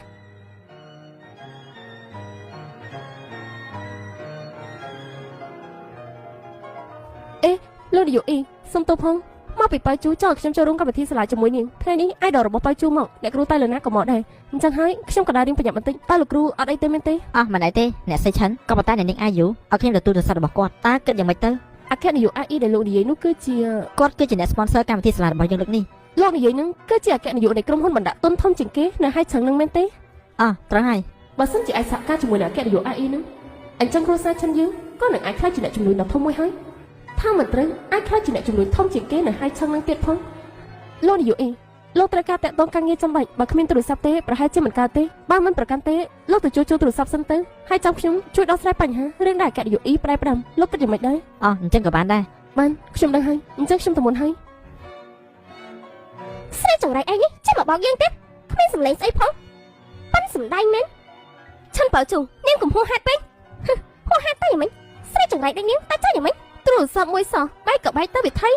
លោកនាយកអ៊ីសុំទោសផងមកពីប៉ៅជូចង់ឲ្យខ្ញុំចូលរួមកម្មវិធីសាលាជាមួយនាងថ្ងៃនេះអាយដលរបស់ប៉ៅជូមកអ្នកគ្រូតៃលូណាក៏មកដែរអញ្ចឹងហើយខ្ញុំក៏ដើររៀងប្រញាប់បន្តិចតើលោកគ្រូអត់អីទេមែនទេ អស់មិនអីទេអ្នកស្រីឆិនក៏ប៉ុន្តែអ្នកនាងអាយូឲ្យខ្ញុំទទួលទូរស័ព្ទរបស់គាត់តើគិតយ៉ាងម៉េចទៅ អគ្គនាយក AI ដែលលោកនិយាយនោះគឺជា គាត់គឺជាអ្នក sponsor កម្មវិធីសាលារបស់យើងលើកនេះ លោកនិយាយនឹងគឺជាអគ្គនាយកនៃក្រុមហ៊ុនបណ្ដាក់ទុនធំជាងគេនៅហៃឆឹងនឹងមែនទេ អស់ត្រូវហើយ បើសិនជាអាចសហការជាមួយនឹងអគ្គនាយក AI នឹងអញ្ចឹងគ្រួសារឆិនយើងក៏នឹងអាចក្លាយជាអ្នកជំនួញដ៏ធំមួយហើយថាមិនត្រូវអាចក្លាយជាអ្នកជំនួញធំជាងគេនៅហៃឆឹងនឹងទៀតផងលោកនាយកអ៊ីលោកត្រូវការតាក់ទងការងារចាំបាច់បើគ្មានទូរស័ព្ទទេប្រហែលជាមិនកើតទេបើមិនប្រកាន់ទេលោកទៅជួលទូរស័ព្ទសិនទៅហើយចាំខ្ញុំជួយដោះស្រាយបញ្ហារឿងដែលអគ្គនាយកអ៊ីប្រែផ្ដាំលោកគិតយ៉ាងម៉េចដែរ អស់អញ្ចឹងក៏បានដែរ បានខ្ញុំដឹងហើយអញ្ចឹងខ្ញុំទៅមុនហើយ ស្រីចង្រៃឯងនេះចេះមកបោកយើងទៀតគ្មានសម្លេងស្អីផងប៉ិនសម្ដែងមែន ឆិនបើជូនាងកំហួរហេតុពេក ហួសហេតុទៅយ៉ាងម៉េចស្រីចង្រៃដូចនាងតែចុះយ៉ាងម៉េច ទូរស័ព្ទមួយសោះបែកក៏បែកទៅវិថី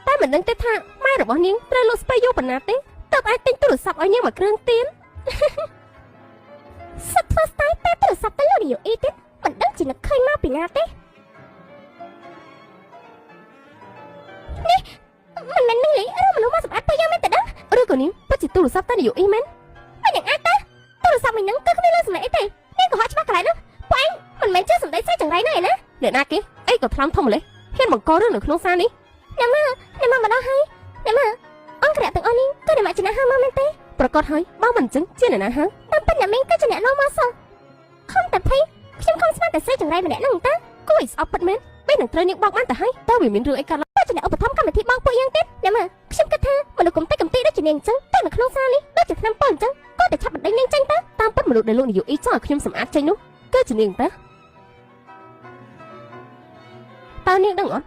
តែមិនដឹងទេថាម៉ែរបស់នាងត្រូវលក់ស្ពៃយកប៉ុណ្ណាទេទើបអាចទិញទូរស័ព្ទឲ្យនាងមួយគ្រឿងទៀត សិតធ្វើស្ទាយតែទូរស័ព្ទទៅលោកនាយកអ៊ីទៀតមិនដឹងជានឹកឃើញមកពីណាទេនេះមិនមែនមីងលីឬមនុស្សមកសម្អាតទៅយើងមែនទេដឹង ឬក៏នាងពិតជាទូរស័ព្ទតែនាយកអ៊ីមែន មិននឹងអាចទេទូរស័ព្ទមួយហ្នឹងគឺគ្មានលើសម្លេងអីទេនាងក៏ហត់ច្បាស់កន្លែងនោះពួកឯងមិនមែនជឿសម្ដីស្រីចង្រៃនោះឯណា អ្នកណាគេអីក៏ថ្លំធំម្លេះហ៊ានបង្ករឿងនៅក្នុងសារនេះ អ្នកម៉ាមកដល់ហើយអ្នកម៉ាអ អង្គរៈទាំងអស់នេះគឺអ្នកម៉ាក់ជាអ្នកហៅមកមែនទេ ប្រកាសហើយបើមិនអញ្ចឹងជាអ្នកណាហៅ តាមពិតអ្នកមីងគឺជាអ្នកនាំមកសោះខំតែភ័យខ្ញុំខំស្មានតែស្រីចង្រៃម្នាក់ហ្នឹងតើ គួរឲ្យស្អប់ពិតមែនពេលនឹងត្រូវនាងបោកបានទៅហើយតើវាមានរឿងអីកើតឡើង គឺជាអ្នកឧបត្ថម្ភកម្មវិធីបងពួកយើងទៀតអ្នកមើលខ្ញុំគិតថាមនុស្សកំតិចកំទីដូចជានាងអញ្ចឹងទៅនៅក្នុងសាលនេះដូចជាឆ្នាំប៉ុលអញ្ចឹងក៏តែឆាប់បណ្ដេញនាងចេញទៅ តាមពិតមនុស្សដែលលោកនាយកអ៊ីចង់ឲ្យខ្ញុំសម្អាតចេញនោះគឺជានាងតើតើនាងដឹងអត់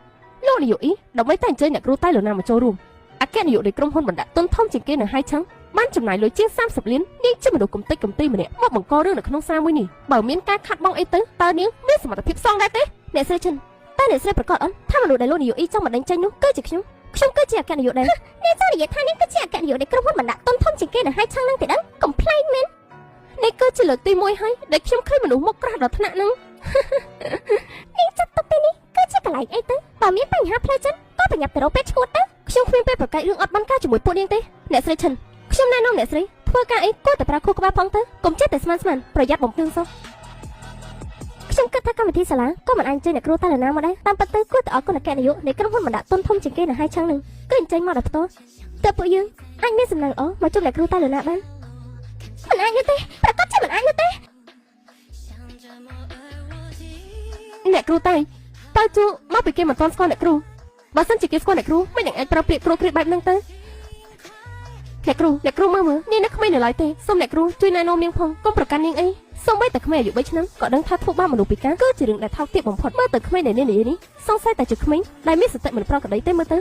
លោកនាយកអ៊ីដើម្បីតែអញ្ជើញអ្នកគ្រូតៃលូណាមកចូលរួមអគ្គនាយកនៃក្រុមហ៊ុនបណ្ដាក់ទុនធំជាងគេនៅហៃឆឹងបានចំណាយលុយជាង30លាននាងជាមនុស្សកំតិចកំទីម្នាក់មកបង្ករឿងនៅក្នុងសាលមួយនេះបើមានការខាត់បងអីទៅតើនាងមានសមត្ថភាពសងដែរទេ អ្នកស្រីឈិនតើអ្នកស្រីប្រកាសអត់ថាមនុស្សដែលលោកនាយកអ៊ីចង់បណ្ដេញចេញនោះគឺជាខ្ញុំខ្ញុំគឺជាអគ្គនាយកដែរអ្នកចង់និយាយថានាងគឺជាអគ្គនាយកនៃក្រុមហ៊ុនបណ្ដាក់ទុនធំជាងគេនៅហៃឆាំងនឹងទេដឹងកំប្លែងមែន នេះគឺជាលើកទី1ហើយដែលខ្ញុំឃើញមនុស្សមុខក្រាស់ដល់ថ្នាក់ហ្នឹង នាងចាត់ទុកទីនេះគឺជាកន្លែងអីទៅបើមានបញ្ហាផ្លូវចិត្តក៏ប្រញាប់ទៅរកពេទ្យឈួតទៅ ខ្ញុំគ្មានពេលប្រកែករឿងអត់បានការជាមួយពួកនាងទេអ្នកស្រីឈិនខ្ញុំណែនាំអ្នកស្រីធ្វើការអីគួរតែប្រើខួរក្បាលផងទៅកុំចេះតែស្មានស្មានប្រយ័ត្នបំភ្លឺសោះ ខ្ញុំគិតថាកម្មវិធីសាលាក៏មិនអាចអញ្ជើញអ្នកគ្រូតាលណាមកដែរតាមពិតទៅគួរតែអរគុណអគ្គនាយកនៃក្រុមហ៊ុនបណ្ដាក់ទុនធំជាងគេនៅហៃឆាំងនឹងគឺអញ្ជើញមកដល់ផ្ទាល់តែពួកយើងអាចមានសំណាងល្អមកជួបអ្នកគ្រូតាលណាបានមិនអាចនោះទេប្រកាសជាមិនអាចនោះទេ អ្នកគ្រូតៃតើជួមកពីគេមិនទាន់ស្គាល់អ្នកគ្រូបើសិនជាគេស្គាល់អ្នកគ្រូមិននឹងអាចប្រើពាក្យគ្រូគ្រាតបែបហ្នឹងទៅអ្នកគ្រូអ្នកគ្រូមើលមើលនាងនៅក្មេងនៅឡើយទេសូមអ្នកគ្រូជួយណែនាំនាងផងកុំប្រកាន់នាងអីសូម្បីតែក្មេងអាយុ3ឆ្នាំក៏ដឹងថាធ្វើបាបមនុស្សពិការគឺជារឿងដែលថោកទាបបំផុតមើលទៅក្មេងដែលនាងនិយាយនេះសង្ស័យតែជាក្មេងដែលមានសតិមិនប្រក្រតីទេមើលទៅ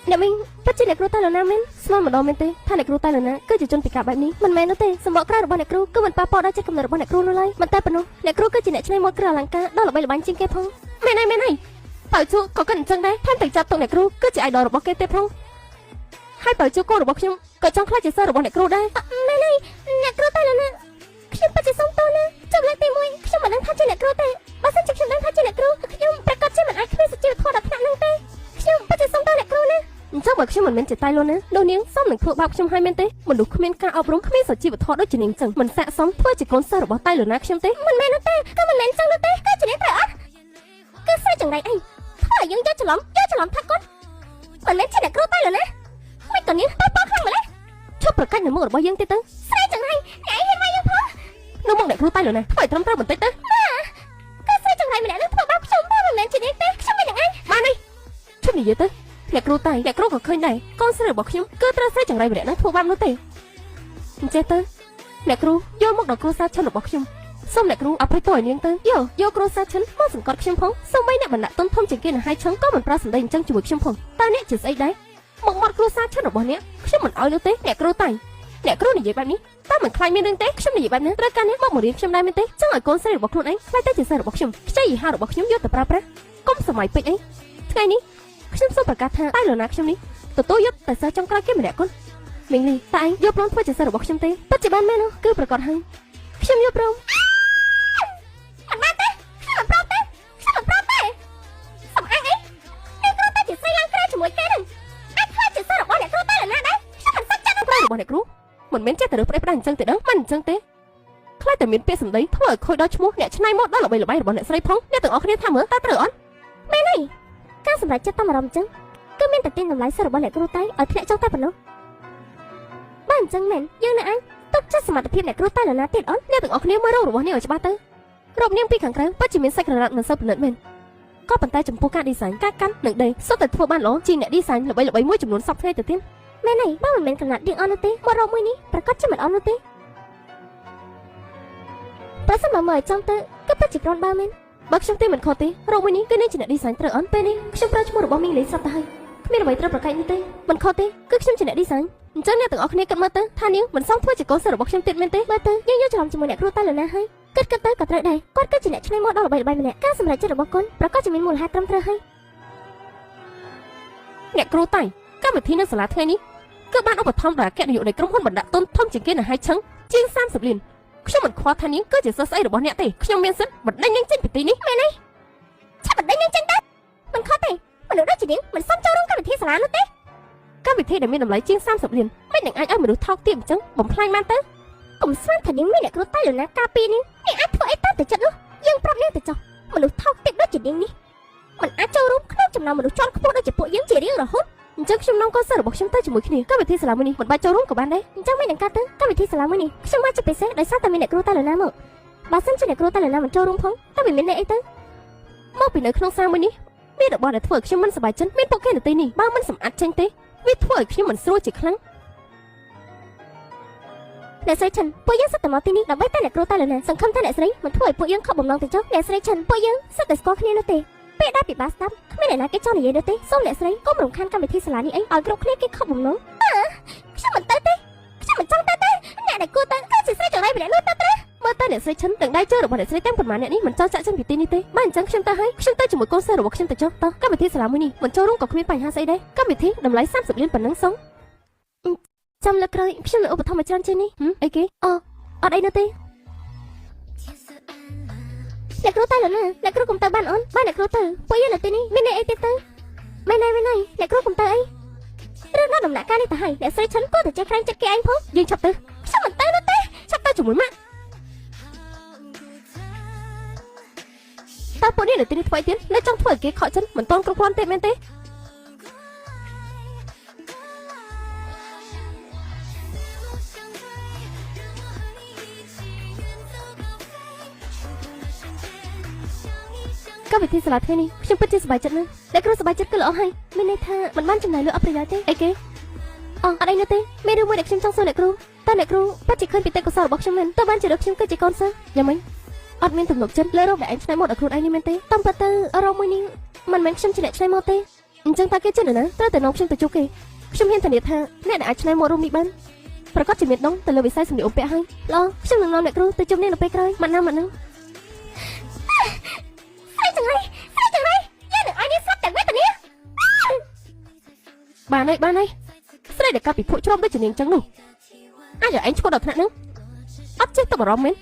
អ្នកមីងពិតជាអ្នកគ្រូតាលណាមែន ស្មានម្ដងមែនទេថាអ្នកគ្រូតៃលណាគឺជាជនពិការបែបនេះ មិនមែននោះទេសម្បកក្រៅរបស់អ្នកគ្រូគឺមិនប៉ះពាល់ដល់ចិត្តកំណត់របស់អ្នកគ្រូនោះឡើយមិនតែប៉ុណ្ណោះអ្នកគ្រូគឺជាអ្នកច្នៃម៉ូដគ្រឿងអលង្ការដ៏ល្បីល្បាញជាងគេផង មែនហើយមែនហើយបើជួក៏គិតអញ្ចឹងដែរថែមទាំងចាត់ទុកអ្នកគ្រូគឺជា idol របស់គេទេផងហើយបើជួកូនរបស់ខ្ញុំក៏ចង់ក្លាយជាសិស្សរបស់អ្នកគ្រូដែរ មែនហើយអ្នកគ្រូតែលណាខ្ញុំពិតជាសុំទោសណាចុះលើកទី1ខ្ញុំមិនដឹងថាជាអ្នកគ្រូទេបើសិនជាខ្ញុំដឹងថាជាអ្នកគ្រូខ្ញុំប្រកាសជាមិនអាចគ្មានសុជីវធម៌ដល់ថ្នាក់ហ្នឹងទេខ្ញុំពិតជាសុំទោសអ្នកគ្រូណា អញ្ចឹងបើខ្ញុំមិនមែនជាតៃលូណានោះនាងសមនឹងធ្វើបាបខ្ញុំហើយមែនទេមនុស្សគ្មានការអប់រំគ្មានសុជីវធម៌ដូចជានាងចឹងមិនស័ក្តិសមធ្វើជាកូនសិស្សរបស់តៃលូណាខ្ញុំទេ មិនមែននោះទេក៏មិនមែនចឹងនោះទេគឺជាអ្នកត្រូវអត់គឺស្រីចង្រៃឯងធ្វើឲ្យយើងយកច្រឡំយកច្រឡំថាគាត់មិនមែនជាអ្នកគ្រូតែលណាមិនក៏នាងប៉ះពាល់ខ្លាំងម្ល៉េះ ឈប់ប្រកាច់នៅមុខរបស់យើងទៀតទៅ ស្រីចង្រៃអ្នកឯងហ៊ានមកយើងផង នៅមុខអ្នកគ្រូតៃលូណាធ្វើឲ្យត្រឹមត្រូវបន្តិចទៅ គឺស្រីចង្រៃម្នាក់នឹងធ្វើបាបខ្ញុំបើមិនមែនជានាងទេខ្ញុំមិននឹងឯង បានហើយឈប់និយាយទៅអ្នកគ្រូតៃអ្នកគ្រូក៏ឃើញដែរកូនស្រីរបស់ខ្ញុំគឺត្រូវស្រីចង្រៃម្នាក់ហ្នឹងធ្វើបាបនោះទេអញ្ចេះទៅអ្នកគ្រូយកមកដល់គ្រួសារឈិនរបស់ខ្ញុំសូមអ្នកគ្រូអភ័យទោសឲ្យនាងទៅយកយកគ្រួសារឈិនមកសង្កត់ខ្ញុំផងសូម្បីអ្នកបណ្ដាក់ទុនធំជាងគេនៅហើយឈឹងក៏មិនប្រើសម្ដីអញ្ចឹងជាមួយខ្ញុំផងតើអ្នកជាស្អីដែរមកមាត់គ្រួសារឈិនរបស់អ្នកខ្ញុំមិនអោយនោះទេអ្នកគ្រូតៃអ្នកគ្រូនិយាយបែបនេះតើមិនខ្លាចមានរឿងទេខ្ញុំនិយាយបែបនេះត្រូវការអ្នកមកបង្រៀនខ្ញុំដែរមែនទេចង់ឲ្យកូនស្រីរបស់ខ្លួនឯងខ្លាចទៅជាសិស្សរបស់ខ្ញុំខ្ចីយីហារបស់ខ្ញុំយកទៅប្រើប្រាស់កុំសម័យពេកអីថ្ងៃនេះខ្ញុំសូមប្រកាសថាតែលូណាខ្ញុំនេះទទួលយកតែសិស្សចុងក្រោយគេម្នាក់គត់មីងលីតើឯងយកព្រមធ្វើជាសិស្សរបស់ខ្ញុំទេ ពិតជាបានមែននោះ គឺប្រកាសហើយខ្ញុំយកព្រម មិនបានទេខ្ញុំមិនព្រមទេខ្ញុំមិនព្រមទេសំអាងអីអ្នកគ្រូតែជាស្រីឡើងក្រែជាមួយគេនឹងអាចខ្លាចជាសិស្សរបស់អ្នកគ្រូតែលណាដែរខ្ញុំមិនសុខចិត្ត ក្រោយរបស់អ្នកគ្រូមិនមែនចេះតែរើសផ្ដេសផ្ដាស់អញ្ចឹងទេដឹងមិនអញ្ចឹងទេខ្លាចតែមានពាក្យសម្ដីធ្វើឲ្យខូចដល់ឈ្មោះអ្នកច្នៃម៉ូដដ៏ល្បីល្បាញរបស់អ្នកស្រីផងអ្នកទាំងអស់គ្នាថាមើលតើត្រូវអត់ មែនហើយការសម្រេចចិត្តតាមអារម្មណ៍អញ្ចឹងគឺមានតែទាញតម្លៃសិស្សរបស់អ្នកគ្រូតែឲ្យធ្លាក់ចុះតែប៉ុណ្ណោះបើអញ្ចឹងមែនយើងនៅអាចទុកចិត្តសមត្ថភាពអ្នកគ្រូតែលណាទៀតអត់ អ្នកទាំងអស់គ្នាមើលរោគរបស់នាងឲ្យច្បាស់ទៅរោគនាងពីខាងក្រៅពិតជាមានសាច់ក្រណាត់មិនសូវផលិតមែនក៏ប៉ុន្តែចំពោះការ design ការកាន់និងដេរសុទ្ធតែធ្វើបានល្អជាងអ្នក design ល្បីៗមួយចំនួនសពថ្ងៃទៅទៀត មែនហើយបើមិនមែនកំណត់យើងអត់នោះទេមករកមួយនេះប្រកាសជាមិនអត់នោះទេប្រសិនបើមើលឲ្យចំទៅគឺពិតជាគ្រាន់បើមែន បើខ្ញុំទេមិនខុសទេរោគមួយនេះគឺនាងជាអ្នក design ត្រូវអត់ពេលនេះខ្ញុំប្រើឈ្មោះរបស់មីងលីស្រាប់ទៅហើយគ្មានអ្វីត្រូវប្រកែកនោះទេមិនខុសទេគឺខ្ញុំជាអ្នក design អញ្ចឹងអ្នកទាំងអស់គ្នាគិតមើលទៅថានាងមិនសមធ្វើជាកូនសិស្សរបស់ខ្ញុំទៀតមែនទេ មើលទៅយើងយកច្រឡំជាមួយអ្នកគ្រូតែលណាហើយគិតគិតទៅក៏ត្រូវដែរគាត់គឺជាអ្នកឆ្នៃម៉ូដដ៏ល្បីល្បាញម្នាក់ការសម្រេចចិត្តរបស់គាត់ប្រកាសជាមានមូលហេតុត្រឹមត្រូវហើយ អ្នកគ្រូតៃកម្មវិធីនៅសាលាថ្ងៃនេះគឺបានឧបត្ថម្ភដោយអគ្គនាយកនៃក្រុមហ៊ុនបណ្ដាក់ទុនធំជាងគេនៅហៃឆឹងជាង30លានខ្ញុំមិនខ្វល់ថានាងគឺជាសិស្សស្អីរបស់អ្នកទេខ្ញុំមានសិទ្ធិបណ្ដេញនាងចេញពីទីនេះ មែនហើយឆាប់បណ្ដេញនាងចេញទៅមិនខុសទេមនុស្សដូចជានាងមិនសមចូលរួមកម្មវិធីសាលានោះទេ កម្មវិធីដែលមានតម្លៃជាង30លានមិននឹងអាចឲ្យមនុស្សថោកទាបអញ្ចឹងបំផ្លាញបានទៅ កុំស្មានថានាងមានអ្នកគ្រូតែលណាការពារនាងនាងអាចធ្វើអីតាមតែចិត្តនោះយើងប្រាប់នាងទៅចុះមនុស្សថោកទាបដូចជានាងនេះមិនអាចចូលរួមក្នុងចំណោមមនុស្សជាន់ខ្ពស់ដូចជាពួកយើងជារៀងរហូត អញ្ចឹងខ្ញុំនាំកូនសិស្សរបស់ខ្ញុំទៅជាមួយគ្នាកម្មវិធីសាលាមួយនេះមិនបាច់ចូលរួមក៏បានដែរ អញ្ចឹងមិននឹងកើតទៅកម្មវិធីសាលាមួយនេះខ្ញុំមកជាពិសេសដោយសារតែមានអ្នកគ្រូតាលូណាមកបើសិនជាអ្នកគ្រូតាលូណាមិនចូលរួមផងតើវាមានន័យអីទៅ មកពីនៅក្នុងសាលមួយនេះមានរបស់ដែលធ្វើឲ្យខ្ញុំមិនសប្បាយចិត្តមានពួកគេនៅទីនេះបើមិនសម្អាតចេញទេវាធ្វើឲ្យខ្ញុំមិនស្រួលជាខ្លាំង អ្នកស្រីឈិនពួកយើងសិតតែមកទីនេះដើម្បីតែអ្នកគ្រូតាលូណាសង្ឃឹមថាអ្នកស្រីមិនធ្វើឲ្យពួកយើងខកបំណងទៅចុះអ្នកស្រីឈិនពួកយើងសិតតែស្គាល់គ្នានោះទេពេលដែលពិបាកស្ដាប់គ្មានអ្នកណាគេចង់និយាយនោះទេសូមអ្នកស្រីកុំរំខានកម្មវិធីសាលានេះអីឲ្យគ្រប់គ្នាគេខកបំណងអើខ្ញុំមិនទៅទេខ្ញុំមិនចង់ទៅទេអ្នកដែលគួរទៅគឺជាស្រីចង្រៃម្នាក់នោះទៅ មើលទៅអ្នកស្រីឈិនទាំងដៃជើងរបស់អ្នកស្រីទាំងប៉ុន្មានអ្នកនេះមិនចង់ចាក់ចេញពីទីនេះទេបើអញ្ចឹងខ្ញុំទៅហើយខ្ញុំទៅជាមួយកូនសិស្សរបស់ខ្ញុំទៅចុះតោះកម្មវិធីសាលាមួយនេះមិនចូលរួមក៏គ្មានបញ្ហាស្អីដែរកម្មវិធីតម្លៃ30លានប៉ុណ្ណឹងសង ចាំលើកក្រោយខ្ញុំនឹងឧបត្ថម្ភឲ្យច្រើនជាងនេះ ហឹមអីគេ អូអត់អីនោះទេអ្នកគ្រូទៅលណាអ្នកគ្រូកុំទៅបានអូនបានអ្នកគ្រូទៅពួកយើងនៅទីនេះមានន័យអីទៀតទៅមែនហើយមែនហើយអ្នកគ្រូកុំទៅអីរឿងដល់ដំណាក់កាលនេះទៅហើយអ្នកស្រីឈិនគួរតែចេះក្រែងចិត្តគេឯងផង យើងឆាប់ទៅ ខ្ញុំមិនទៅនោះទេ ឆាប់ទៅជាមួយម៉ាក់តើពួកនេះនៅទីនេះធ្វើអីទៀតនៅចង់ធ្វើឲ្យគេខកចិត្តមិនទាន់គ្រប់គ្រាន់ទេមែនទេកម្មវិធីសាលាថ្ងៃនេះខ្ញុំពិតជាសប្បាយចិត្តណាស់ អ្នកគ្រូសប្បាយចិត្តគឺល្អហើយមានន័យថាមិនបានចំណាយលុយអត់ប្រយោជន៍ទេ អីគេ អូអត់អីនោះទេមានរឿងមួយដែលខ្ញុំចង់សួរអ្នកគ្រូតើអ្នកគ្រូពិតជាឃើញពីទេពកោសល្យរបស់ខ្ញុំមែនតើបានជារកខ្ញុំគឺជាកូនសិស្ស យ៉ាងម៉េចអត់មានទំនុកចិត្តលើរោគដែលឯងឆ្នៃមកដល់ខ្លួនឯងនេះមែនទេ តាមពិតទៅរោគមួយនេះមិនមែនខ្ញុំជាអ្នកឆ្នៃមកទេ អញ្ចឹងតើគេជានរណាត្រូវតែនាំខ្ញុំទៅជួបគេខ្ញុំហ៊ានធានាថាអ្នកដែលអាចឆ្នៃមករួមនេះបានប្រកាសជាមានដងទៅលើវិស័យសម្លៀកបំពាក់ហើយ ល្អខ្ញុំនឹងនាំអ្នកគ្រូទៅជួបនាងនៅពេលក្រោយ ម៉ាត់ណាម៉ាត់ណា ស្រីចង្រៃស្រីចង្រៃយើងនឹងឲ្យនាងស្លាប់ទាំងវេទនា បានហើយបានហើយស្រីដែលកាប់ពីភក់ជ្រំដូចជានាងចឹងនោះអាចឲ្យឯងឈួតដល់ថ្នាក់ហ្នឹងអត់ចេះទឹកអារម្មណ៍មែន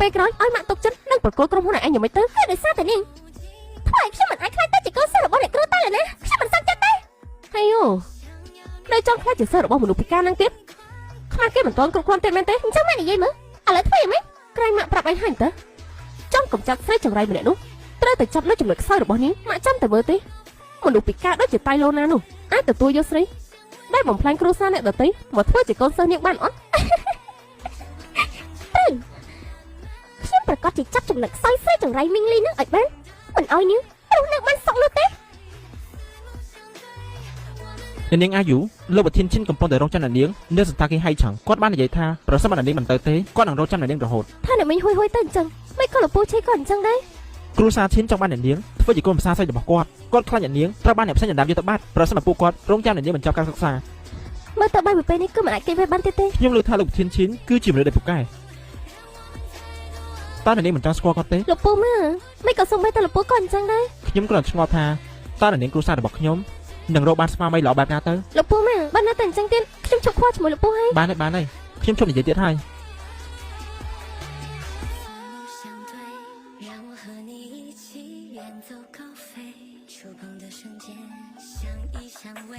ពេលក្រោយឲ្យម៉ាក់ទុកចិត្តនិងប្រគល់ក្រុមហ៊ុនឲ្យឯងយ៉ាងម៉េចទៅ គឺដោយសារតែនាងធ្វើឲ្យខ្ញុំមិនអាចក្លាយទៅជាកូនសិស្សរបស់អ្នកគ្រូតាលណាខ្ញុំមិនសន្ចិត្តទេ ហើយអូនៅចង់ខ្លាចជាសិស្សរបស់មនុស្សពិការហ្នឹងទៀតខ្មាស់គេមិនទាន់គ្រប់គ្រាន់ទៀតមែនទេ អញ្ចឹងម៉ែនិយាយមើលឥឡូវធ្វើយ៉ាងម៉េច ក្រែងម៉ាក់ប្រាប់ឯងហើយតើចង់កំចាត់ស្រីចង្រៃម្នាក់នោះត្រូវតែចាប់នៅចំណុចខ្សោយរបស់នាងម៉ាក់ចាំតែមើលទេមនុស្សពិការដូចជាតៃឡូណានោះអាចទទួលយកស្រីដែលបំផ្លាញគ្រួសារអ្នកដទៃមកធ្វើជាកូនសិស្សនាងបានអត់ ខ្ញុំប្រកាសជាចាប់ចំណុចខ្សោយស្រីចង្រៃមីងលីនឹងឲ្យបានមិនឲ្យនាងរស់នៅបានសុខនោះទេ អ្នកនាងអាយូលោកប្រធានឈិនកំពុងតែរងចាំអ្នកនាងនៅសន្តាគារហៃឆាងគាត់បាននិយាយថាប្រសិនបើអ្នកនាងមិនទៅទេគាត់នឹងរងចាំអ្នកនាងរហូត ថាអ្នកមីងហួយហួយទៅអញ្ចឹងមិនក៏លពូឆេក៏អញ្ចឹងដែរ គ្រួសារឈិនចង់បានអ្នកនាងធ្វើជាកូនប្រសារស្រីរបស់គាត់គាត់ខ្លាចអ្នកនាងត្រូវបានអ្នកផ្សេងដណ្ដើមយកទៅបាត់ប្រសិនបើពួកគាត់រងចាំអ្នកនាងបញ្ចប់ការសិក្សា មើលទៅបាយមួយពេលនេះគឺមិនអាចគេចវេះបានទៀតទេ ខ្ញុំលើកថាលោកប្រធានឈិនគឺជាមនុស្សដែលពូកែតើអ្នកនាងមិនចង់ស្គាល់គាត់ទេ លោកពូមើលមិនក៏សុំបីទៅលោកពូក៏អញ្ចឹងដែរ ខ្ញុំគ្រាន់តែឆ្ងល់ថាតើអ្នកនាងគ្រួសាររបស់ខ្ញុំនឹងរកបានស្មារតីល្អបែបណាទៅ លោកពូមើលបើនៅតែអញ្ចឹងទៀតខ្ញុំជប់ខ្វល់ជាមួយលោកពូហើយ បានហើយបានហើយខ្ញុំជប់និយាយទៀតហើយ 相对，让我和你一起远走高飞，触碰的瞬间，相依相偎，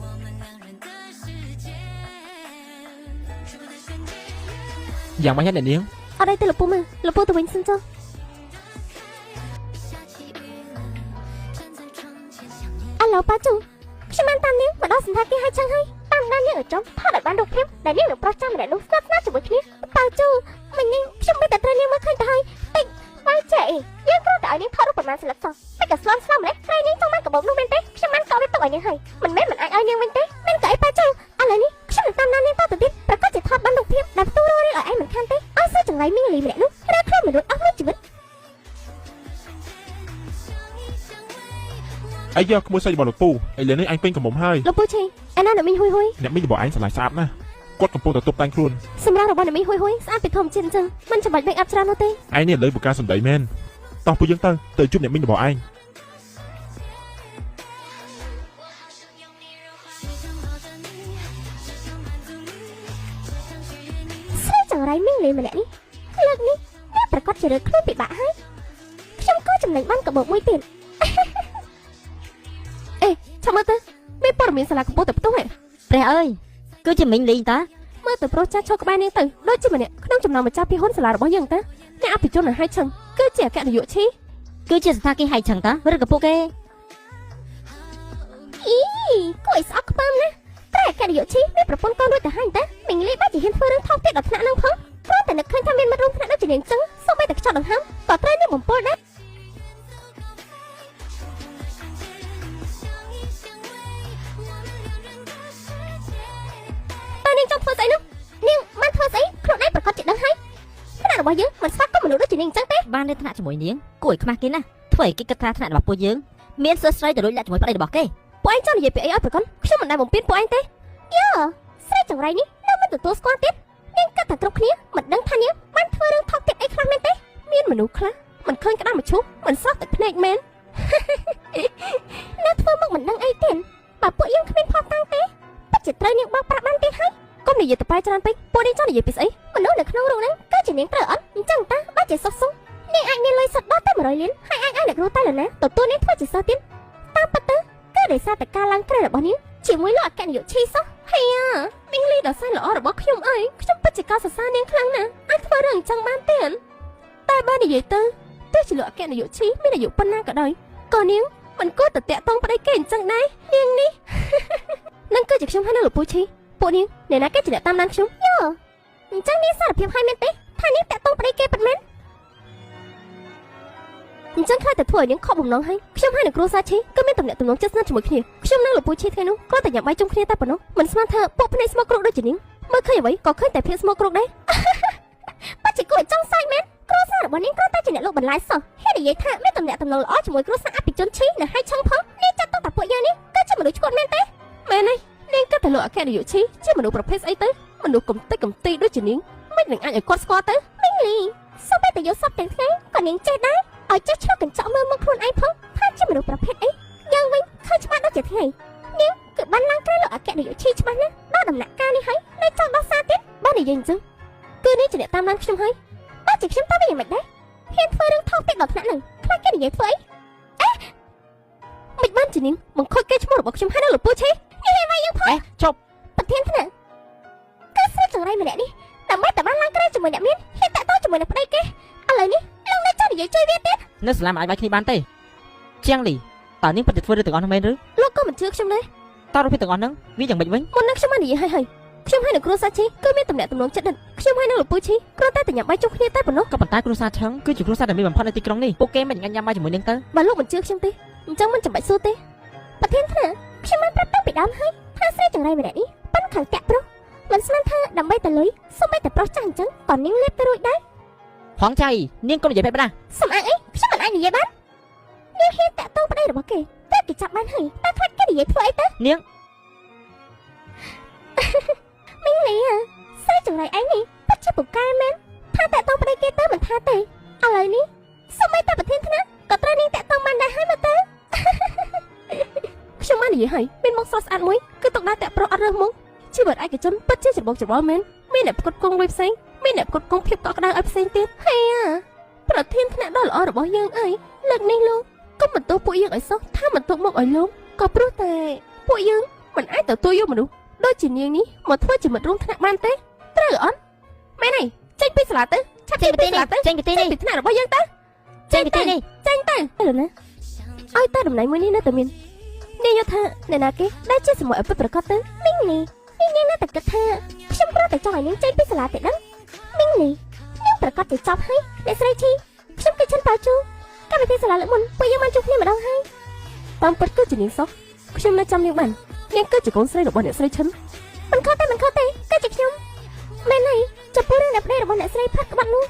我们两人的世界。触碰的瞬间。 យ៉ាងម៉េចហើយអ្នកនាង អត់អីទេលោកពូមើលលោកពូទៅវិញសិនចុះ 下起雨了，站在窗前想你。 អាឡូប៉ាជូខ្ញុំបានតាមនាងមកដល់សន្តាគារហើយចឹងហើយតាមដាននាងឲ្យចំថតឲ្យបានរូបភាពដែលនាងនឹងប្រុសចាំម្នាក់នោះស្និទ្ធស្នាលជាមួយគ្នាប៉ាជូមិញនេះខ្ញុំមិនតែត្រូវនាងមើលឃើញទៅហើយតិចបាយចេះអីយើងគ្រាន់តែឲ្យនាងថតរូបប្រមាណស្លឹកសោះតែក៏ស្លន់ស្លំម្លេះក្រែងនាងចង់បានកបោបនោះមែនទេខ្ញុំបានកក់វាទុកឲ្យនាងហើយមិនមែនមិនអាចឲ្យនាងវិញទេមែនក៏អីប៉ាជូឥឡូវនេះខ្ញុំនឹងតាមដាននាងតទៅទៀតប្រកាសជាថតបានរូបភាពដែលផ្ទុះរករឿងឲ្យឯងមិនខានទេឲ្យសើចង្រៃមីងលីម្នាក់នោះរើខ្លួនមនុស្សអស់មួយជីវិត អីយកក្មួយស្រីរបស់លោកពូឥឡូវនេះអញពេញកំមុំហើយ លោកពូឆេអាណាអ្នកមីងហ៊ុយហ៊ុយ អ្នកមីងរបស់ឯងស្រឡាញ់ស្អាតណាស់គាត់កំពុងតែតុបតែងខ្លួន សម្រាប់របស់អ្នកមីងហ៊ុយហ៊ុយស្អាតពីធម្មជាតិអញ្ចឹងមិនចាំបាច់ make up ច្រើននោះទេ ឯងនេះឥឡូវពូការសំដីមែនតោះពួកយើងទៅទៅជួបអ្នកមីងរបស់ឯង ស្រីចង្រៃមីងលីម្នាក់នេះលើកនេះវាប្រកាសជារើខ្លួនពិបាកហើយខ្ញុំក៏ចំណេញបានកបោកមួយទៀត អេឆាប់មើលទៅមានព័ត៌មានសាលាកំពុងតែផ្ទុះហ៎ ព្រះអើយគឺជាមីងលីងតា មើលទៅប្រុសចាស់ឈរក្បែរនាងទៅដូចជាម្នាក់ក្នុងចំណោមម្ចាស់ភាហ៊ុនសាលារបស់យើងតាអ្នកអភិជននៅហៃឆឹងគឺជាអគ្គនាយកឈី គឺជាសន្តាគារហៃឆឹងតាឬក៏ពួកគេ អី គួរឲ្យស្អប់ខ្ពើមណាស់តែអគ្គនាយកឈីមានប្រពន្ធកូនរួចទៅហើយតាមីងលីបាច់ជាហ៊ានធ្វើរឿងថោកទាបដល់ថ្នាក់ហ្នឹងផងព្រោះតែនឹកឃើញថាមានមិត្តរួមថ្នាក់ដូចជានាងចឹងសូម្បីតែខ្យល់ដង្ហើមក៏ត្រូវនាងបំពុលដែរ 相依相偎，我们两人的世界。 តើនាងចង់ធ្វើស្អីនោះនាងបានធ្វើស្អីខ្លួនឯងប្រកាសជាដឹងហើយថ្នាក់របស់យើងមិនស្វាគមន៍មនុស្សដូចជានាងចឹងទេ បាននៅថ្នាក់ជាមួយនាងគួរឲ្យខ្មាស់គេណាស់ធ្វើឲ្យគេគិតថាថ្នាក់របស់ពួកយើងមានសិស្សស្រីទៅលួចលាក់ជាមួយប្តីរបស់គេ ពួកឯងចង់និយាយពីអីឲ្យប្រកនខ្ញុំមិនដែលបំពេញពួកឯងទេ យើស្រីចង្រៃនេះនៅមិនទទួលស្គាល់ទៀតនាងគិតថាគ្រប់គ្នាមិនដឹងថានាងបានធ្វើរឿងថោកទាបអីខ្លះមែនទេ មានមនុស្សខ្លះមិនឃើញក្តារមឈូសមិនស្រស់តែភ្នែកមែន នៅធ្វើមកមិនដឹងអីទេបើពួកយើងគ្មានផុសតាំងទេពិតជាត្រូវនាងបោកប្រាស់បានទេហើយក ុំនិយាយទៅបែរច្រើនពេកពួកនាងចង់និយាយពីស្អី មនុស្សនៅក្នុងរូបហ្នឹងគឺជានាងត្រូវអត់អញ្ចឹងតាបើជាសុខសុខនាងអាចមានលុយសុទ្ធដល់ទៅ100លានហើយអាចឲ្យអ្នកគ្រូតែលណាទទួលនាងធ្វើជាសិស្សទៀតតាមពិតទៅគឺដោយសារតែការឡើងក្រែរបស់នាងជាមួយលោកអគ្គនាយកឈីសោះ ហេអាមីងលីដ៏សែនល្អរបស់ខ្ញុំអើយខ្ញុំពិតជាកោតសរសើរនាងខ្លាំងណាស់អាចធ្វើរឿងអញ្ចឹងបានទេតែបើនិយាយទៅទោះជាលោកអគ្គនាយកឈីមានអាយុប៉ុណ្ណាក៏ដោយក៏នាងមិនគួរទៅតាក់ទងប្តីគេអញ្ចឹងដែរនាងនេះ នឹងគឺជាខ្ញុំហើយនៅលោកពូឈីពួកនាងអ្នកណាគេជាអ្នកតាមដានខ្ញុំ យោអញ្ចឹងនាងសារភាពឲ្យមែនទេថានាងតាក់ទងប្តីគេពិតមែន អញ្ចឹងខ្លាចតែធ្វើឲ្យនាងខកបំណងហើយខ្ញុំហើយនឹងគ្រួសារឈីក៏មានទំនាក់ទំនងជិតស្និទ្ធជាមួយគ្នាខ្ញុំនិងលោកពូឈីថ្ងៃនោះគ្រាន់តែញ៉ាំបាយជុំគ្នាតែប៉ុណ្ណោះមិនស្មានថាពួកភ្នែកស្មោកគ្រោកដូចជានាងមើលឃើញអ្វីក៏ឃើញតែភាពស្មោកគ្រោកដែរ បាច់ជាគួរឲ្យចង់សើចមែនគ្រួសាររបស់នាងគ្រាន់តែជាអ្នកលក់បន្លែសោះហ៊ាននិយាយថាមានទំនាក់ទំនងល្អជាមួយគ្រួសារអភិជនឈីនៅហើយឆឹងផងនាងចាត់ទុកតែពួកយើងនេះគឺជាមនុស្សឆ្កួតមែនទេ មែនទេនាងគិតថាលោកអគ្គនាយកឈីជាមនុស្សប្រភេទស្អីទៅមនុស្សកំតិចកំទីដូចជានាងមិននឹងអាចឲ្យគាត់ស្គាល់ទៅ មីងលីសូម្បីតែយកសពទាំងថ្ងៃក៏នាងចេះដែរឲ្យចេះឆ្លុះកញ្ចក់មើលមុខខ្លួនឯងផងថាជាមនុស្សប្រភេទអីយើងវិញឃើញច្បាស់ដូចជាថ្ងៃនាងគឺបានឡើងក្រែលោកអគ្គនាយកឈីច្បាស់ណាស់ដល់ដំណាក់កាលនេះហើយនៅចង់ដោះសារទៀត បើនិយាយអញ្ចឹងគឺនាងជាអ្នកតាមដានខ្ញុំហើយ បើជាខ្ញុំតើវាយ៉ាងម៉េចដែរហ៊ានធ្វើរឿងថោកទាបដល់ថ្នាក់ហ្នឹងខ្លាចគេនិយាយធ្វើអី មិនបានជានាងបង្ខូចកេរ្តិ៍ឈ្មោះរបស់ខ្ញុំហើយនៅលោកពូឈី អេជប់ ប្រធានថ្នាក់គឺស្រីចង្រៃម្នាក់នេះដើម្បីតែបានឡើងក្រែជាមួយអ្នកមានហ៊ានតាក់ទងជាមួយនឹងប្តីគេឥឡូវនេះលោកនៅចង់និយាយជួយវាទៀត នៅសាលាមិនអាចបាយគ្នាបានទេជាងលីតើនាងពិតជាធ្វើរឿងទាំងអស់នោះមែនឬ លោកក៏មិនជឿខ្ញុំដែរ តើរូបភាពទាំងអស់ហ្នឹងវាយ៉ាងម៉េចវិញ មុននឹងខ្ញុំបាននិយាយហើយហើយខ្ញុំហើយនឹងគ្រួសារឈីគឺមានទំនាក់ទំនងជិតដិតខ្ញុំហើយនឹងលោកពូឈីគ្រាន់តែតែញ៉ាំបាយជុំគ្នាតែប៉ុណ្ណោះ ក៏ប៉ុន្តែគ្រួសារឆឹងគឺជាគ្រួសារដែលមានបំផុតនៅទីក្រុងនេះពួកគេមិនអាចញ៉ាំបាយជាមួយនាងទៅ បើលោកមិនជឿខ្ញុំទេអញ្ចឹងមិនចាំបាច់សួរទេ ប្រធានថ្នាក់ខ្ញុំបានប្រាប់តាំងពីដើមហើយថាស្រីចង្រៃម្នាក់នេះប៉ិនខាងតាក់ប្រុសមិនស្មានថាដើម្បីតែលុយសូម្បីតែប្រុសចាស់អញ្ចឹងក៏នាងលេបទៅរួចដែរ ហងចៃនាងកុំនិយាយបែបណា សំអាងអីខ្ញុំមិនអាចនិយាយបាននាងហ៊ានតាក់ទងប្តីរបស់គេតែគេចាប់បានហើយតែខ្លាចគេនិយាយធ្វើអីទៅ នាង មីងលីអាស្រីចង្រៃឯងនេះពិតជាពូកែមែនថាតាក់ទងប្តីគេទៅមិនថាទេឥឡូវនេះសូម្បីតែប្រធានថ្នាក់ក៏ត្រូវនាងតាក់ទងបានដែរហើយមើលទៅ ខ្ញុំបាននិយាយហើយមានមុខស្រស់ស្អាតមួយគឺទុកដាក់តាក់ប្រុសអត់រើសមុខជីវិតឯកជនពិតជាច្របូកច្របល់មែនមានអ្នកផ្គត់ផ្គង់លុយផ្សេងមានអ្នកផ្គត់ផ្គង់ភាពកក់ក្ដៅឲ្យផ្សេងទៀតហេអាប្រធានថ្នាក់ដ៏ល្អរបស់យើងអីលើកនេះលោកកុំបន្ទោសពួកយើងឲ្យសោះថាបន្ទោសមកឲ្យលោកក៏ព្រោះតែពួកយើងមិនអាចទទួលយកមនុស្សដូចជានាងនេះមកធ្វើជាមិត្តរួមថ្នាក់បានទេត្រូវអត់មែនហើយចេញពីសាលាទៅឆាប់ ចេញពីទីនេះ ចេញពីសាលាទៅ ចេញពីទីនេះ ចេញពីថ្នាក់របស់យើងទៅ ចេញពីទីនេះ ចេញទៅឥឡូវណាឲ្យតែតំណែងមួយនេះនៅតែមាននាងយល់ថាអ្នកណាគេដែលជាសម័យឲ្យពិតប្រាកដទៅ មីងលីនេះនាងនៅតែគិតថាខ្ញុំគ្រាន់តែចង់ឲ្យនាងចេញពីសាលាតែដឹងមីងលីនាងប្រកាសជាចប់ហើយអ្នកស្រីឈីខ្ញុំគឺឈិនប៉ាជូកម្មវិធីសាលាលើកមុនពួកយើងបានជួបគ្នាម្ដងហើយ តាមពិតគឺជានាងសោះខ្ញុំនៅចាំនាងបាននាងគឺជាកូនស្រីរបស់អ្នកស្រីឈិន មិនខុសទេមិនខុសទេគឺជាខ្ញុំមែនហើយចំពោះរឿងអ្នកប្តីរបស់អ្នកស្រីផាត់ក្បាត់នោះ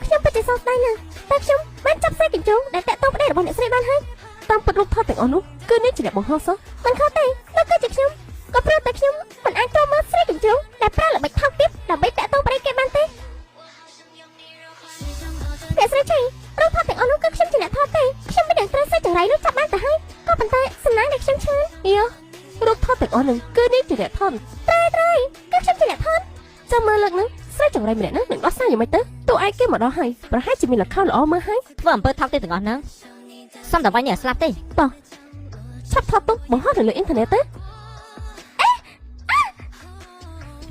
ខ្ញុំពិតជាសោកស្ដាយណាស់តែខ្ញុំបានចាប់ខ្សែកញ្ជុងដែលតាក់ទងប្តីរបស់អ្នកស្រីបានហើយ តាមពិតរូបថតទាំងអស់នោះគឺនាងជាអ្នកបង្ហោះសោះ មិនខុសទេនោះគឺជាខ្ញុំក៏ព្រោះតែខ្ញុំមិនអាចទ្រាំមើលស្រីកញ្ជុងដែលប្រើល្បិចថោកទាបដើម្បីតាក់ទងប្តីគេបានទេអ្នកស្រីឆៃរូបថតទាំងអស់នោះគឺខ្ញុំជាអ្នកថតទេខ្ញុំមិននឹងត្រូវស្រីចង្រៃនោះចាប់បានទៅហើយក៏ប៉ុន្តែសំណាងដែលខ្ញុំឈឺ អៀរូបថតទាំងអស់នោះគឺនាងជាអ្នកថត គឺខ្ញុំជាអ្នកថត ចាំមើលលើកហ្នឹងស្រីចង្រៃម្នាក់ហ្នឹងនឹងដោះសារយ៉ាងម៉េចទៅតួឯងគេមកដល់ហើយប្រហែលជាមានលខោនល្អមើលហើយ ធ្វើអំពើថោកទាបទាំងអស់ហ្នឹងសំតែវាញ់អ្នកស្លាប់ទេ ឆាប់ថតទុកបង្ហោះនៅលើអ៊ីនធឺណិតទៅ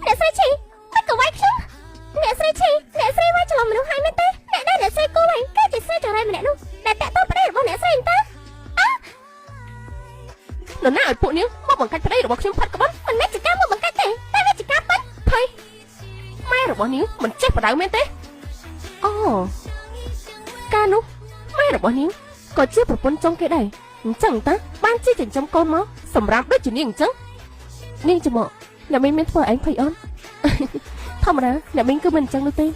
អ្នកស្រីឆៃមិនក៏វាយខ្ញុំអ្នកស្រីឆៃអ្នកស្រីវាយច្រឡំមនុស្សហើយមែនទេអ្នកដែលអ្នកស្រីគូហើយគឺជាស្រីចង្រៃម្នាក់នោះដែលតាក់ទងប្តីរបស់អ្នកស្រីតើ នរណាឲ្យពួកនាងម មកបង្កាច់ប្តីរបស់ខ្ញុំផាត់ក្បត់ មិនមែនជាការមកបង្កាច់ទេតែវាជាការពិត ភ័យម៉ែរបស់នាងមិនចេះបដៅមែនទេអូកាលនោះម៉ែរបស់នាងក៏ជាប្រពន្ធចុងគេដែរអញ្ចឹងតាបានជាចិញ្ចឹមកូនមកសម្រាប់ដូចជានាងអញ្ចឹងនាងច្មក់អ្នកមីងមានធ្វើឯងភ័យអត់ ធម្មតាអ្នកមីងគឺមិនអញ្ចឹងនោះទេ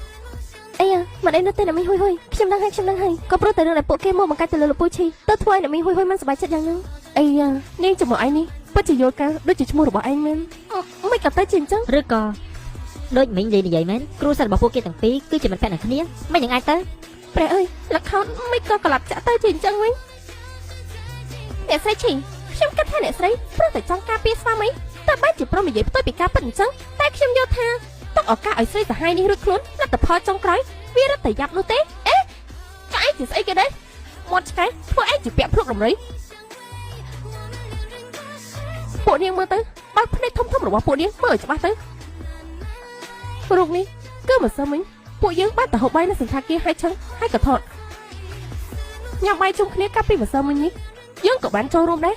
អីយ៉ាមិនអីនោះទេអ្នកមីងហ៊ុយហ៊ុយខ្ញុំដឹងហើយខ្ញុំដឹងហើយក៏ព្រោះតែរឿងដែលពួកគេមកបង្កាច់ទៅលើលោកពូឈីទៅធ្វើឲ្យអ្នកមីងហ៊ុយហ៊ុយមិនសប្បាយចិត្តយ៉ាងហ្នឹង អីយ៉ានាងច្មក់ឯងនេះពិតជាយល់ការដូចជាឈ្មោះរបស់ឯងមែនមិនក៏ទៅជាអញ្ចឹង ឬក៏ដូចមីងលីនិយាយមែនគ្រួសាររបស់ពួកគេទាំងពីរគឺជាមិត្តភក្តិនឹងគ្នាមិននឹងអាចទៅ ព្រះអើយលខោនមិនក៏ក្លាប់ចាក់ទៅជាអញ្ចឹងវិញ អ្នកស្រីឈីខ្ញុំគិតថាអ្នកស្រីព្រោះតែចង់ការពារស្វាមីតែបែរជាព្រមនិយាយផ្ទុយពីការពិតអញ្ចឹងតែខ្ញុំយល់ថា ទុកឱកាសឲ្យស្រីសាហាយនេះរួចខ្លួនលទ្ធផលចុងក្រោយវារត់តែយ៉ាប់នោះទេអេក៏ឯងជាស្អីគេដែរមាត់ឆ្កែធ្វើឯងជាពាក់ភ្លុកដំរីពួកនាងមើលទៅបើកភ្នែកធំធំរបស់ពួកនាងមើលឲ្យច្បាស់ទៅរូបនេះគឺម្សិលមិញពួកយើងបានទៅហូបបាយនៅសន្តាគារហើយឆឹងហើយក៏ថតញ៉ាំបាយជុំគ្នាកាលពីម្សិលមិញនេះយើងក៏បានចូលរួមដែរ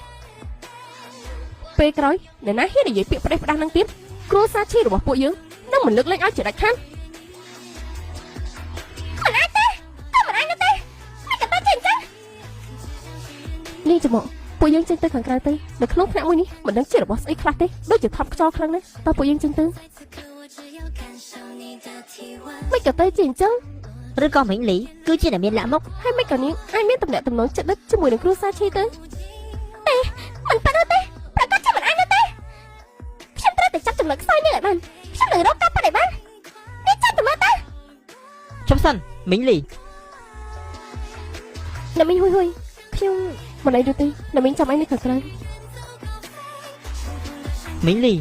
ពេលក្រោយអ្នកណាហ៊ាននិយាយពាក្យផ្ដេសផ្ដាស់នឹងទៀតគ្រួសារឈីរបស់ពួកយើងនឹងមិនលើកលែងឲ្យជាដាច់ខាត មិនអាចទេក៏មិនអាចនោះទេមិនក៏ទៅជាអញ្ចឹង នេះច្មក់ពួកយើងចេញទៅខាងក្រៅទៅនៅក្នុងថ្នាក់មួយនេះមិនដឹងជារបស់ស្អីខ្លះទេដូចជាថប់ខ្យល់ខ្លាំងណាស់តោះពួកយើងចេញទៅ 在此刻我只要感受你的体温。 មិនក៏ទៅជាអញ្ចឹង ឬក៏មីងលីគឺជាអ្នកមានលាក់មុខ ហើយមិនក៏នាងអាចមានតំណែងតំណងចិត្តដិតជាមួយនឹងគ្រួសារឈីទៅ មិនប៉ិននោះទេប្រកាសជាមិនអាចនោះទេខ្ញុំត្រូវតែចាប់ចំណុចខ្សោយនេះឲ្យបានខ្ញុំនឹងរកការពិតឲ្យបាននេះចាំតែមើលទៅ ជប់សិនមីងលី អ្នកមីងហ៊ុយហ៊ុយខ្ញុំ មិនអីនោះទេអ្នកមីងចាំអីនៅខាងក្រៅ មីងលី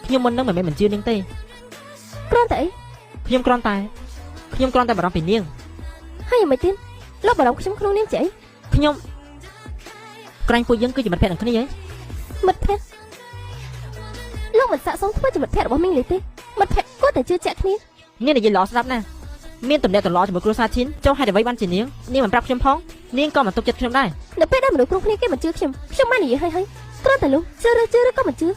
ខ្ញុំមុននឹងមិនមែនមិនជឿនាងទេ គ្រាន់តែអី ខ្ញុំគ្រាន់តែខ្ញុំគ្រាន់តែបារម្ភពីនាង ហើយយ៉ាងម៉េចទៀតលោកបារម្ភខ្ញុំក្នុងនាមជាអី ខ្ញុំក្រែងពួកយើងគឺជាមិត្តភក្តិនឹងគ្នាហី មិត្តភក្តិលោកមិនស័ក្តិសមធ្វើជាមិត្តភក្តិរបស់មីងលីទេមិត្តភក្តិគួរតែជឿជាក់គ្នា នាងនិយាយល្អស្ដាប់ណាស់មានតំណែងតឡជាមួយគ្រួសារឈិនចុះហេតុអ្វីបានជានាងនាងមិនប្រាប់ខ្ញុំផងនាងក៏មិនទុកចិត្តខ្ញុំដែរ នៅពេលដែលមនុស្សគ្រប់គ្នាគេមិនជឿខ្ញុំខ្ញុំបាននិយាយហើយហើយគ្រាន់តែលោកជឿឬជឿឬក៏មិនជឿ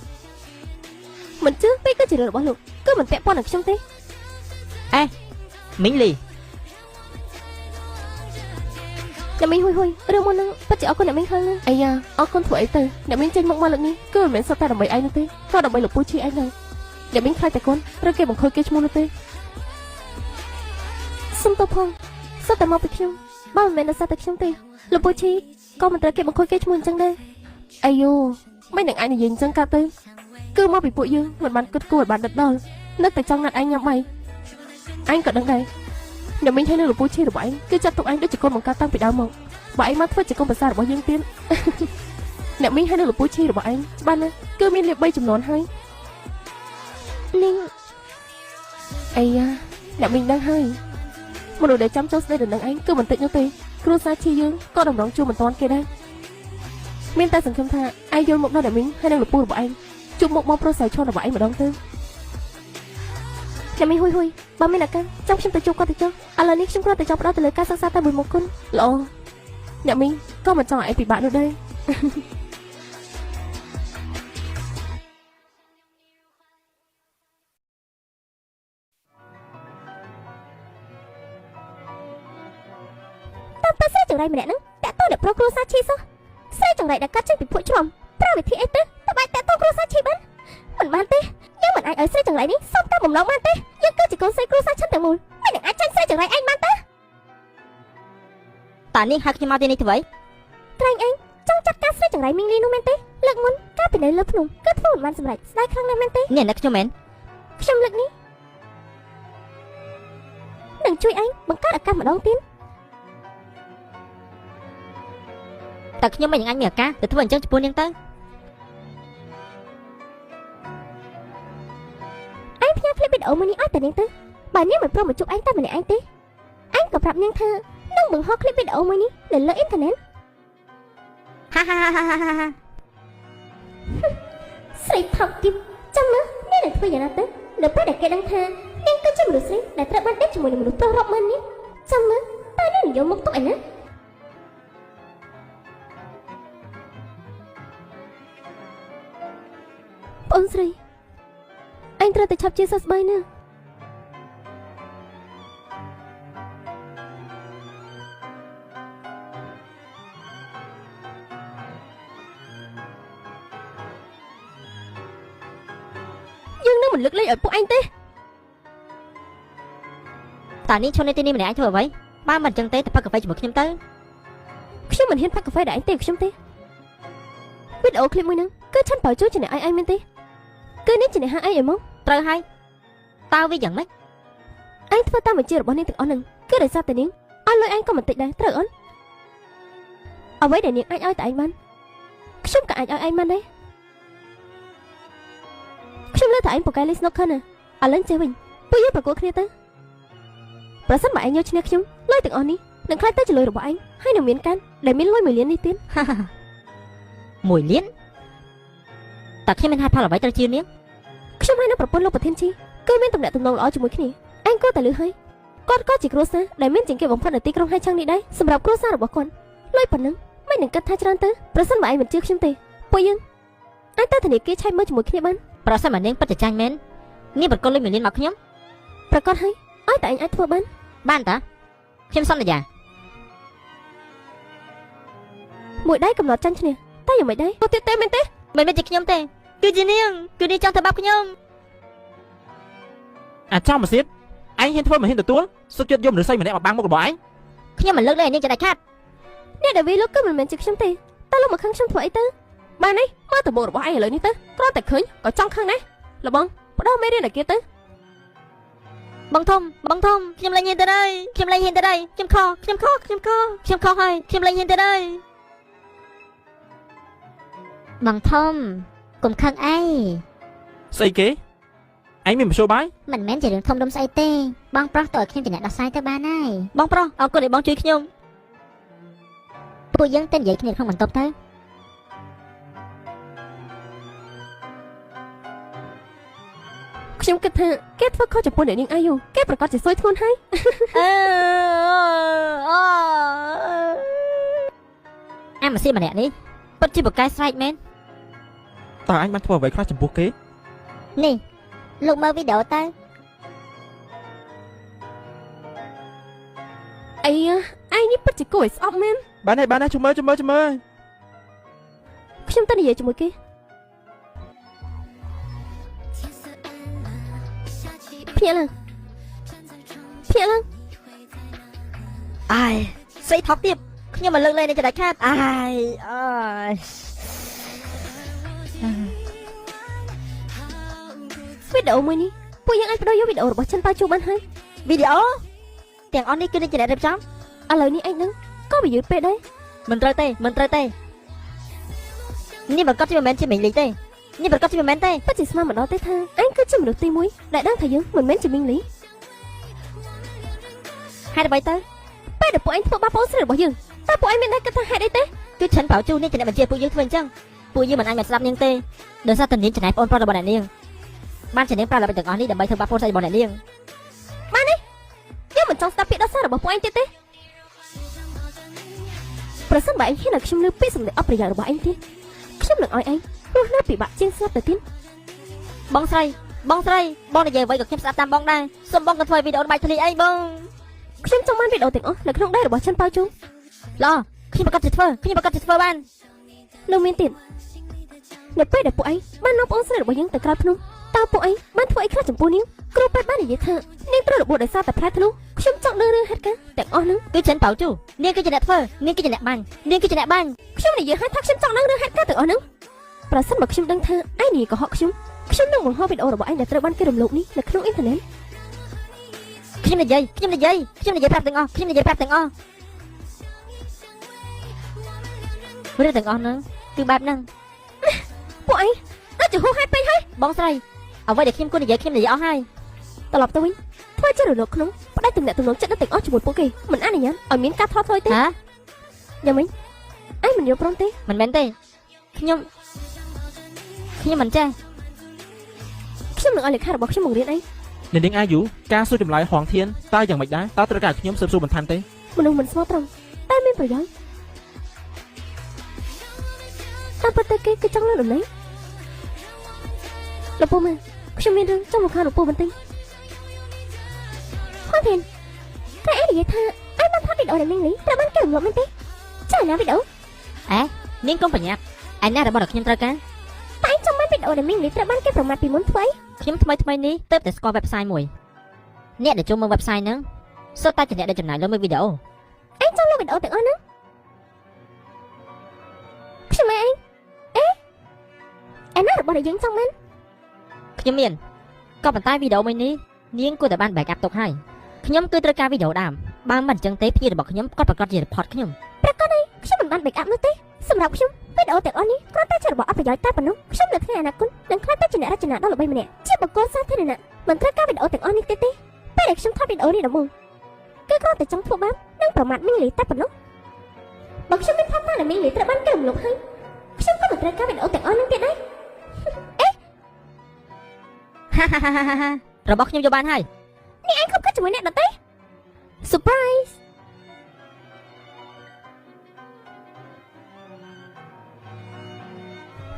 មិនជឿពេលគឺជារឿងរបស់លោកគឺមិនពាក់ព័ន្ធនឹងខ្ញុំទេ មីងលី អ្នកមីងហ៊ុយហ៊ុយរឿងមុននឹងពិតជាអរគុណអ្នកមីងខ្លាំងណាស់ អាយ៉ាអរគុណធ្វើអីទៅអ្នកមីងចេញមកមកលើកនេះគឺមិនមែនសុទ្ធតែដើម្បីឯងនោះទេក៏ដើម្បីលោកពូឈីឯងដែរអ្នកមីងខ្លាចតែកូនត្រូវគេបង្ខូចគេឈ្មោះនោះទេ សុំទោសផងសុទ្ធតែមកពីខ្ញុំបើមិនមែនដោយសារតែខ្ញុំទេលោកពូឈីក៏មិនត្រូវគេបង្ខូចគេឈ្មោះអញ្ចឹងដែរ អាយ៉ូមិននឹងអាចនិយាយអញ្ចឹងកើតទៅគឺមកពីពួកយើងមិនបានគិតគូរឲ្យបានដិតដល់នឹកតែចង់ណាត់ឯងញ៉ាំបាយឯងក៏ដឹងដែរអ្នកមីងហើយនឹងលោកពូឈីរបស់ឯងគឺចាត់ទុកឯងដូចជាកូនបង្កើតតាំងពីដើមមកបើឯងមកធ្វើជាកូនប្រសាររបស់យើងទៀត អ្នកមីងហើយនឹងលោកពូឈីរបស់ឯងច្បាស់ណាស់គឺមានលេខ3ចំនួនហើយ នាង អាយ៉ាអ្នកមីងដឹងហើយមនុស្សដែលចាំចូលស្ដីដណ្ដឹងឯងគឺមិនតិចនោះទេគ្រួសារឈីយើងក៏តម្រង់ជួមិនតាន់គេដែរមានតែសង្ឃឹមថាឯងយល់មកដល់អ្នកមីងហើយនឹងលោកពូរបស់ឯងជួបមុខមកប្រុសស្រីឈុនរបស់ឯងម្ដងទៅ អ្នកមីងហ៊ុយហ៊ុយបើមានឱកាសចាំខ្ញុំទៅជួបគាត់ទៅចុះឥឡូវនេះខ្ញុំគ្រាន់តែចង់ផ្ដោតទៅលើការសិក្សាតែមួយមុខគត់ ល្អអ្នកមីងក៏មិនចង់ឲ្យឯងពិបាកនោះដែរ តាមពិតស្រីចង្រៃម្នាក់ហ្នឹងតាក់ទងអ្នកប្រុសគ្រួសារឈីសោះស្រីចង្រៃដែលកាត់ចេញពីភក់ជ្រាំប្រើវិធីអីទៅតើអាចតាក់ទងគ្រួសារឈីបានមិនបានទេយើងមិនអាចឲ្យស្រីចង្រៃនេះសុំតាមបំណងបានទេយើងគឺជាកូនស្រីគ្រួសារឈិនទាំងមូលមិននឹងអាចចាញ់ស្រីចង្រៃឯងបានទេ តើនាងហៅខ្ញុំមកទីនេះធ្វើអី ក្រែងឯងចង់ចាត់ការស្រីចង្រៃមីងលីនោះមែនទេលើកមុនកាលពីនៅលើភ្នំគឺធ្វើមិនបានសម្រេចស្ដាយខ្លាំងណាស់មែនទេ នាងនឹកខ្ញុំមែន ខ្ញុំលើកនេះនឹងជួយឯងបង្កើតឱកាសម្ដងទៀត តើខ្ញុំមិននឹងអាចមានឱកាសទៅធ្វើអញ្ចឹងចំពោះនាងទៅ ឯងផ្ញើคลิปវីដេអូមួយនេះឲ្យតែនាងទៅបើនាងមិនព្រមមកជួបឯងតែម្នាក់ឯងទេឯងក៏ប្រាប់នាងថានឹងបង្ហោះคลิปវីដេអូមួយនេះនៅលើអ៊ីនធឺណិត ហាហាហាហាហាហា ស្រីថោកទាបចាំមើលនាងនឹងធ្វើយ៉ាងណាទៅនៅពេលដែលគេដឹងថានាងគឺជាមនុស្សស្រីដែលត្រូវបានដេកជាមួយនឹងមនុស្សប្រុសរាប់ម៉ឺននេះចាំមើលតើនាងនឹងយកមុខទុកឯណា ប្អូនស្រីឯងត្រូវតែឆាប់ជាសះស្បើយណាយើងនឹងមិនលើកលែងឲ្យពួកឯងទេ តើនាងឈរនៅទីនេះម្នាក់ឯងធ្វើអ្វីបើមិនអញ្ចឹងទេទៅផឹកកាហ្វេជាមួយខ្ញុំទៅ ខ្ញុំមិនហ៊ានផឹកកាហ្វេដែលឯងទេខ្ញុំទេវីដេអូឃ្លីបមួយហ្នឹងគឺឆាន់បើជួយជាអ្នកឯងឯងមែនទេគឺនេះជាអ្នកហាឯងឯមក ត្រូវហើយតើវាយ៉ាងម៉េច ឯងធ្វើតាមបញ្ជារបស់នាងទាំងអស់ហ្នឹងគឺដោយសារតែនាងអត់លុយឯងក៏មិនតិចដែរត្រូវអត់អ្វីដែលនាងអាចឲ្យតែឯងបានខ្ញុំក៏អាចឲ្យឯងបានដែរខ្ញុំលើថាឯងពូកែលេង snooker ណាឥឡូវចេះវិញពួកយើងប្រកួតគ្នាទៅប្រសិនបើឯងយកឈ្នះខ្ញុំលុយទាំងអស់នេះនឹងក្លាយទៅជាលុយរបស់ឯងហើយនឹងមានកាន់ដែលមានលុយ1លាននេះទៀត មួយលានតើខ្ញុំមានហេតុផលអ្វីត្រូវជឿនាង ខ្ញុំហើយនឹងប្រពន្ធលោកប្រធានជីគឺមានទំនាក់ទំនងល្អជាមួយគ្នាឯងគួរតែលឺហើយគាត់ក៏ជាគ្រួសារដែលមានជាងគេបំផុតនៅទីក្រុងហៃឆាំងនេះដែរសម្រាប់គ្រួសាររបស់គាត់លុយប៉ុណ្ណឹងមិននឹងគិតថាច្រើនទៅប្រសិនបើឯងមិនជឿខ្ញុំទេពួកយើងអាចទៅធនាគារឆែកមើលជាមួយគ្នាបាន ប្រសិនបើនាងពិតជាចាញ់មែននាងប្រគល់លុយមួយលានមកខ្ញុំ ប្រកាសហើយឲ្យតែឯងអាចធ្វើបាន បានតាខ្ញុំសន្យា មួយដៃកំណត់ចាញ់ឈ្នះតែយ៉ាងម៉េចដែរទៅទៀតទេមែនទេ មិនមែនជាខ្ញុំទេគឺជានាងគឺនាងចង់ធ្វើបាបខ្ញុំ អាចោមម៉ាស៊ីតឯងហ៊ានធ្វើមិនហ៊ានទទួលសុខចិត្តយកមនុស្សស្រីម្នាក់មកបាំងមុខរបស់ឯង ខ្ញុំមិនលើកលែងឲ្យនាងជាដាច់ខាត អ្នកដែលវាលោកគឺមិនមែនជាខ្ញុំទេតើលោកមកខឹងខ្ញុំធ្វើអីទៅបាននេះមើលតបោរបស់ឯងឥឡូវនេះទៅគ្រាន់តែឃើញក៏ចង់ខឹងដែរលបងផ្ដោមេរៀនឲ្យគេទៅ បងធំបងធំខ្ញុំលែងហ៊ានទៅហើយខ្ញុំលែងហ៊ានទៅហើយខ្ញុំខខ្ញុំខខ្ញុំខខ្ញុំខហើយខ្ញុំលែងហ៊ានទៅហើយ បងធំកុំខឹងអី ស្អីគេឯងមានមធ្យោបាយ មិនមែនជារឿងធំដុំស្អីទេបងប្រុសតើឲ្យខ្ញុំជាអ្នកដោះស្រាយទៅបានហើយ បងប្រុសអរគុណដែលបងជួយខ្ញុំ ពួកយើងទៅនិយាយគ្នាក្នុងបន្ទប់ទៅ ខ្ញុំគិតថាគេធ្វើខុសចំពោះអ្នកនាងអាយុគេប្រកាសជាសួយធ្ងន់ហើយ អឺអអាម៉ាស៊ីម្នាក់នេះពិតជាបកកែស្រែកមែន តើអញបានធ្វើអ្វីខ្លះចំពោះគេ នេះលោកមើលវីដេអូទៅ អីឯងនេះពិតជាគួរឲ្យស្អប់មែន បានហើយបានហើយជួយមើលជួយមើលជួយមើល ខ្ញុំទៅនិយាយជាមួយគេ 天色暗了，下起雨， ភ្ញាក់ឡើង 站在窗 ភ្ញាក់ឡើង 前，你会在哪？ អាយស្អីថប់ទៀតខ្ញុំមិនលើកលែងនេះជាដាច់ខាតអាយអើយ វីដេអូមួយនេះពួកយើងអាចបដូរយកវីដេអូរបស់ចិនប៉ាជួបានហើយ វីដេអូទាំងអស់នេះគឺនាងជាអ្នករៀបចំ ឥឡូវនេះឯងនឹងក៏វាយឺតពេកដែរ មិនត្រូវទេមិនត្រូវទេនេះប្រកាសជាមិនមែនជាមីងលីទេនេះប្រកាសជាមិនមែនទេ ពិតជាស្មានមិនដល់ទេថាឯងគឺជាមនុស្សទី1ដែលដឹងថាយើងមិនមែនជាមីងលី ហេតុអ្វីទៅ ពេលដែលពួកឯងធ្វើបាបប្អូនស្រីរបស់យើងតើពួកឯងមានដែរគិតថាហេតុអីទេ គឺឆិនបៅជូនេះជាអ្នកបញ្ជាពួកយើងធ្វើអញ្ចឹងពួកយើងមិនអាចមកស្ដាប់នាងទេដោយសារតែនាងច្នៃប្អូនប្រុសរបស់អ្នកនាងបានជានាងប្រើល្បិចទាំងអស់នេះដើម្បីធ្វើបាបប្អូនស្រីរបស់អ្នកនាង យើងមិនចង់ស្ដាប់ពាក្យដោះសាររបស់ពួកឯងទៀតទេប្រសិនបើឯងហ៊ានឲ្យខ្ញុំលើពាក្យសម្ដីអត់ប្រយោជន៍របស់ឯងទៀតខ្ញុំនឹងឲ្យឯងរស់នៅពិបាកជាងស្លាប់ទៅទៀត បងស្រីបងស្រីបងនិយាយអ្វីក៏ខ្ញុំស្ដាប់តាមបងដែរសូមបងកុំធ្វើវីដេអូបែកធ្លាយអីបង ខ្ញុំចង់បានវីដេអូទាំងអស់នៅក្នុងដៃរបស់ចិនប៉ាជូ ល្អខ្ញុំប្រកាសជាធ្វើខ្ញុំប្រកាសជាធ្វើបាន នៅមានទៀតនៅពេលដែលពួកឯងបាននាំប្អូនស្រីរបស់យើងទៅក្រោយភ្នំតើពួកឯងបានធ្វើអីខ្លះចំពោះនាងគ្រូពេទ្យបាននិយាយថានាងត្រូវរបួសដោយសារតែផ្លែធ្នូខ្ញុំចង់ដឹងរឿងហេតុការណ៍ទាំងអស់ហ្នឹង គឺឆិនបៅជូនាងគឺជាអ្នកធ្វើនាងគឺជាអ្នកបាញ់នាងគឺជាអ្នកបាញ់ ខ្ញុំនិយាយឲ្យថាខ្ញុំចង់ដឹងរឿងហេតុការណ៍ទាំងអស់ហ្នឹងប្រសិនបើខ្ញុំដឹងថាឯងនិយាយកុហកខ្ញុំខ្ញុំនឹងបង្ហោះវីដេអូរបស់ឯងដែលត្រូវបានគេរំលោភនេះនៅក្នុងអ៊ីនធឺណិត ខ្ញុំនិយាយខ្ញុំនិយាយខ្ញុំនិយាយប្រាប់ទាំងអស់ខ្ញុំនិយាយប្រាប់ទាំងអស់រឿងទាំងអស់ហ្នឹងគឺបែបហ្នឹង ពួកឯងដូចជាហួសហេតុពេកហើយ បងស្រីអ្វីដែលខ្ញុំគួរនិយាយខ្ញុំនិយាយអស់ហើយ ត្រឡប់ទៅវិញធ្វើជារលកក្នុងផ្ដាច់ទំនាក់ទំនងចិត្តដល់ទាំងអស់ជាមួយពួកគេមិនអនុញ្ញាតឲ្យមានការថតថយទេ ហ៎ យ៉ាងម៉េចឯងមិនយល់ព្រមទេ មិនមែនទេខ្ញុំខ្ញុំមិនចេះ ខ្ញុំនឹងឲ្យលេខារបស់ខ្ញុំបង្រៀនឯង អ្នកនាងអាយូការសួរចម្លើយហងធានតើយ៉ាងម៉េចដែរតើត្រូវការឲ្យខ្ញុំស៊ើបសួរបន្ថែមទេ មនុស្សមិនស្មោះត្រង់តែមានប្រយោជន៍តាមពិតទៅគេគឺចង់លើកតំណែង លោកពូមើលខ្ញុំមានរឿងចង់មកខានលោកពូបន្តិច ហួងធានតែឯងនិយាយថាឯងបានថតវីដេអូដែលមីងលីត្រូវបានគេរំលោភមែនទេចាណាវីដេអូ នាងកុំប្រញាប់ឯណារបស់ដែលខ្ញុំត្រូវការ តែឯងចង់បានវីដេអូដែលមីងលីត្រូវបានគេប្រមាថពីមុនធ្វើអី ខ្ញុំថ្មីថ្មីនេះទើបតែស្គាល់ website មួយអ្នកដែលចូលមើល website ហ្នឹងសុទ្ធតែជាអ្នកដែលចំណាយលុយមើលវីដេអូ ឯងចង់លុបវីដេអូទាំងអស់ហ្នឹងខ្ញុំឯងអេឯណារបស់ដែលយើងចង់បាន ខ្ញុំមានក៏ប៉ុន្តែវីដេអូមួយនេះនាងគួរតែបាន backup ទុកហើយខ្ញុំគឺត្រូវការវីដេអូដើមបើមិនអញ្ចឹងទេភ្ញៀវរបស់ខ្ញុំគាត់ប្រកាសជា report ខ្ញុំ ប្រកាសហើយខ្ញុំមិនបាន backup នោះទេសម្រាប់ខ្ញុំវីដេអូទាំងអស់នេះគ្រាន់តែជារបស់អត់ប្រយោជន៍តែប៉ុណ្ណោះខ្ញុំនៅថ្ងៃអនាគតនឹងក្លាយទៅជាអ្នករចនាដ៏ល្បីម្នាក់ជាបុគ្គលសាធារណៈមិនត្រូវការវីដេអូទាំងអស់នេះទេទេពេលដែលខ្ញុំថតវីដេអូនេះដំបូងគឺគ្រាន់តែចង់ធ្វើបាបនិងប្រមាថមីងលីតែប៉ុណ្ណោះបើខ្ញុំមានផាត់តាដែលមីងលីត្រូវបានគេរំលោភហើយខ្ញុំក៏មិនត្រូវការវីដេអូទាំងអស់នេះទៀតដែរ ហាហាហាហាហារបស់ខ្ញុំយកបានហើយ នេះឯងខົບខិតជាមួយអ្នកដទៃ Surprise